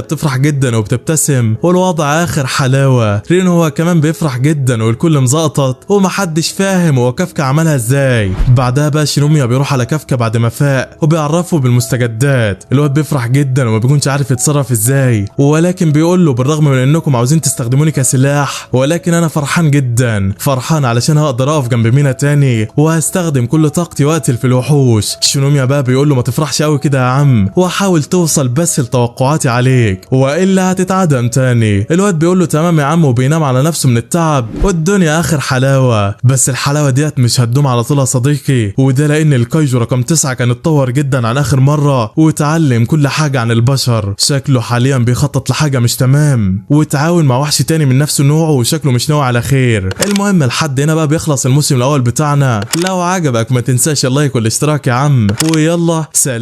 بتفرح جدا وبتبتسم، والوضع اخر حلاوة. رينو هو كمان بيفرح جدا والكل مزقطط ومحدش فاهم هو كافكا عملها ازاي. بعدها بقى شينوميا بيروح على كافكا بعد ما فاق وبيعرفه بالمستجدات. الواد بيفرح جدا وما بيكونش عارف يتصرف ازاي، ولكن بيقول له بالرغم من انكم عاوزين تستخدموني كسلاح، ولكن انا فرحان جدا، فرحان علشان هقدر اقف جنب مينا تاني وهستخدم كل طاقتي واقتل في الوحوش. شينوميا بقى بيقول له ما تفرحش قوي كده يا عم، وحاول توصل بس لتوقعاتي عليك والا هتتعدم تاني. الواد بيقول له تمام يا عم، وبينام على نفسه من التعب، والدنيا اخر حلاوة. بس الحلاوة ديت مش هتدوم على طول يا صديقي، وده لان الكايجو رقم 9 كان اتطور جدا عن اخر مرة وتعلم كل حاجة عن البشر. شكله حاليا بيخطط لحاجة مش تمام، وتعاون مع وحش تاني من نفس نوعه، وشكله مش ناوي على خير. المهم لحد هنا بقى بيخلص الموسم الاول بتاعنا. لو عجبك ما تنساش ال like والاشتراك يا عم، ويلا سلام.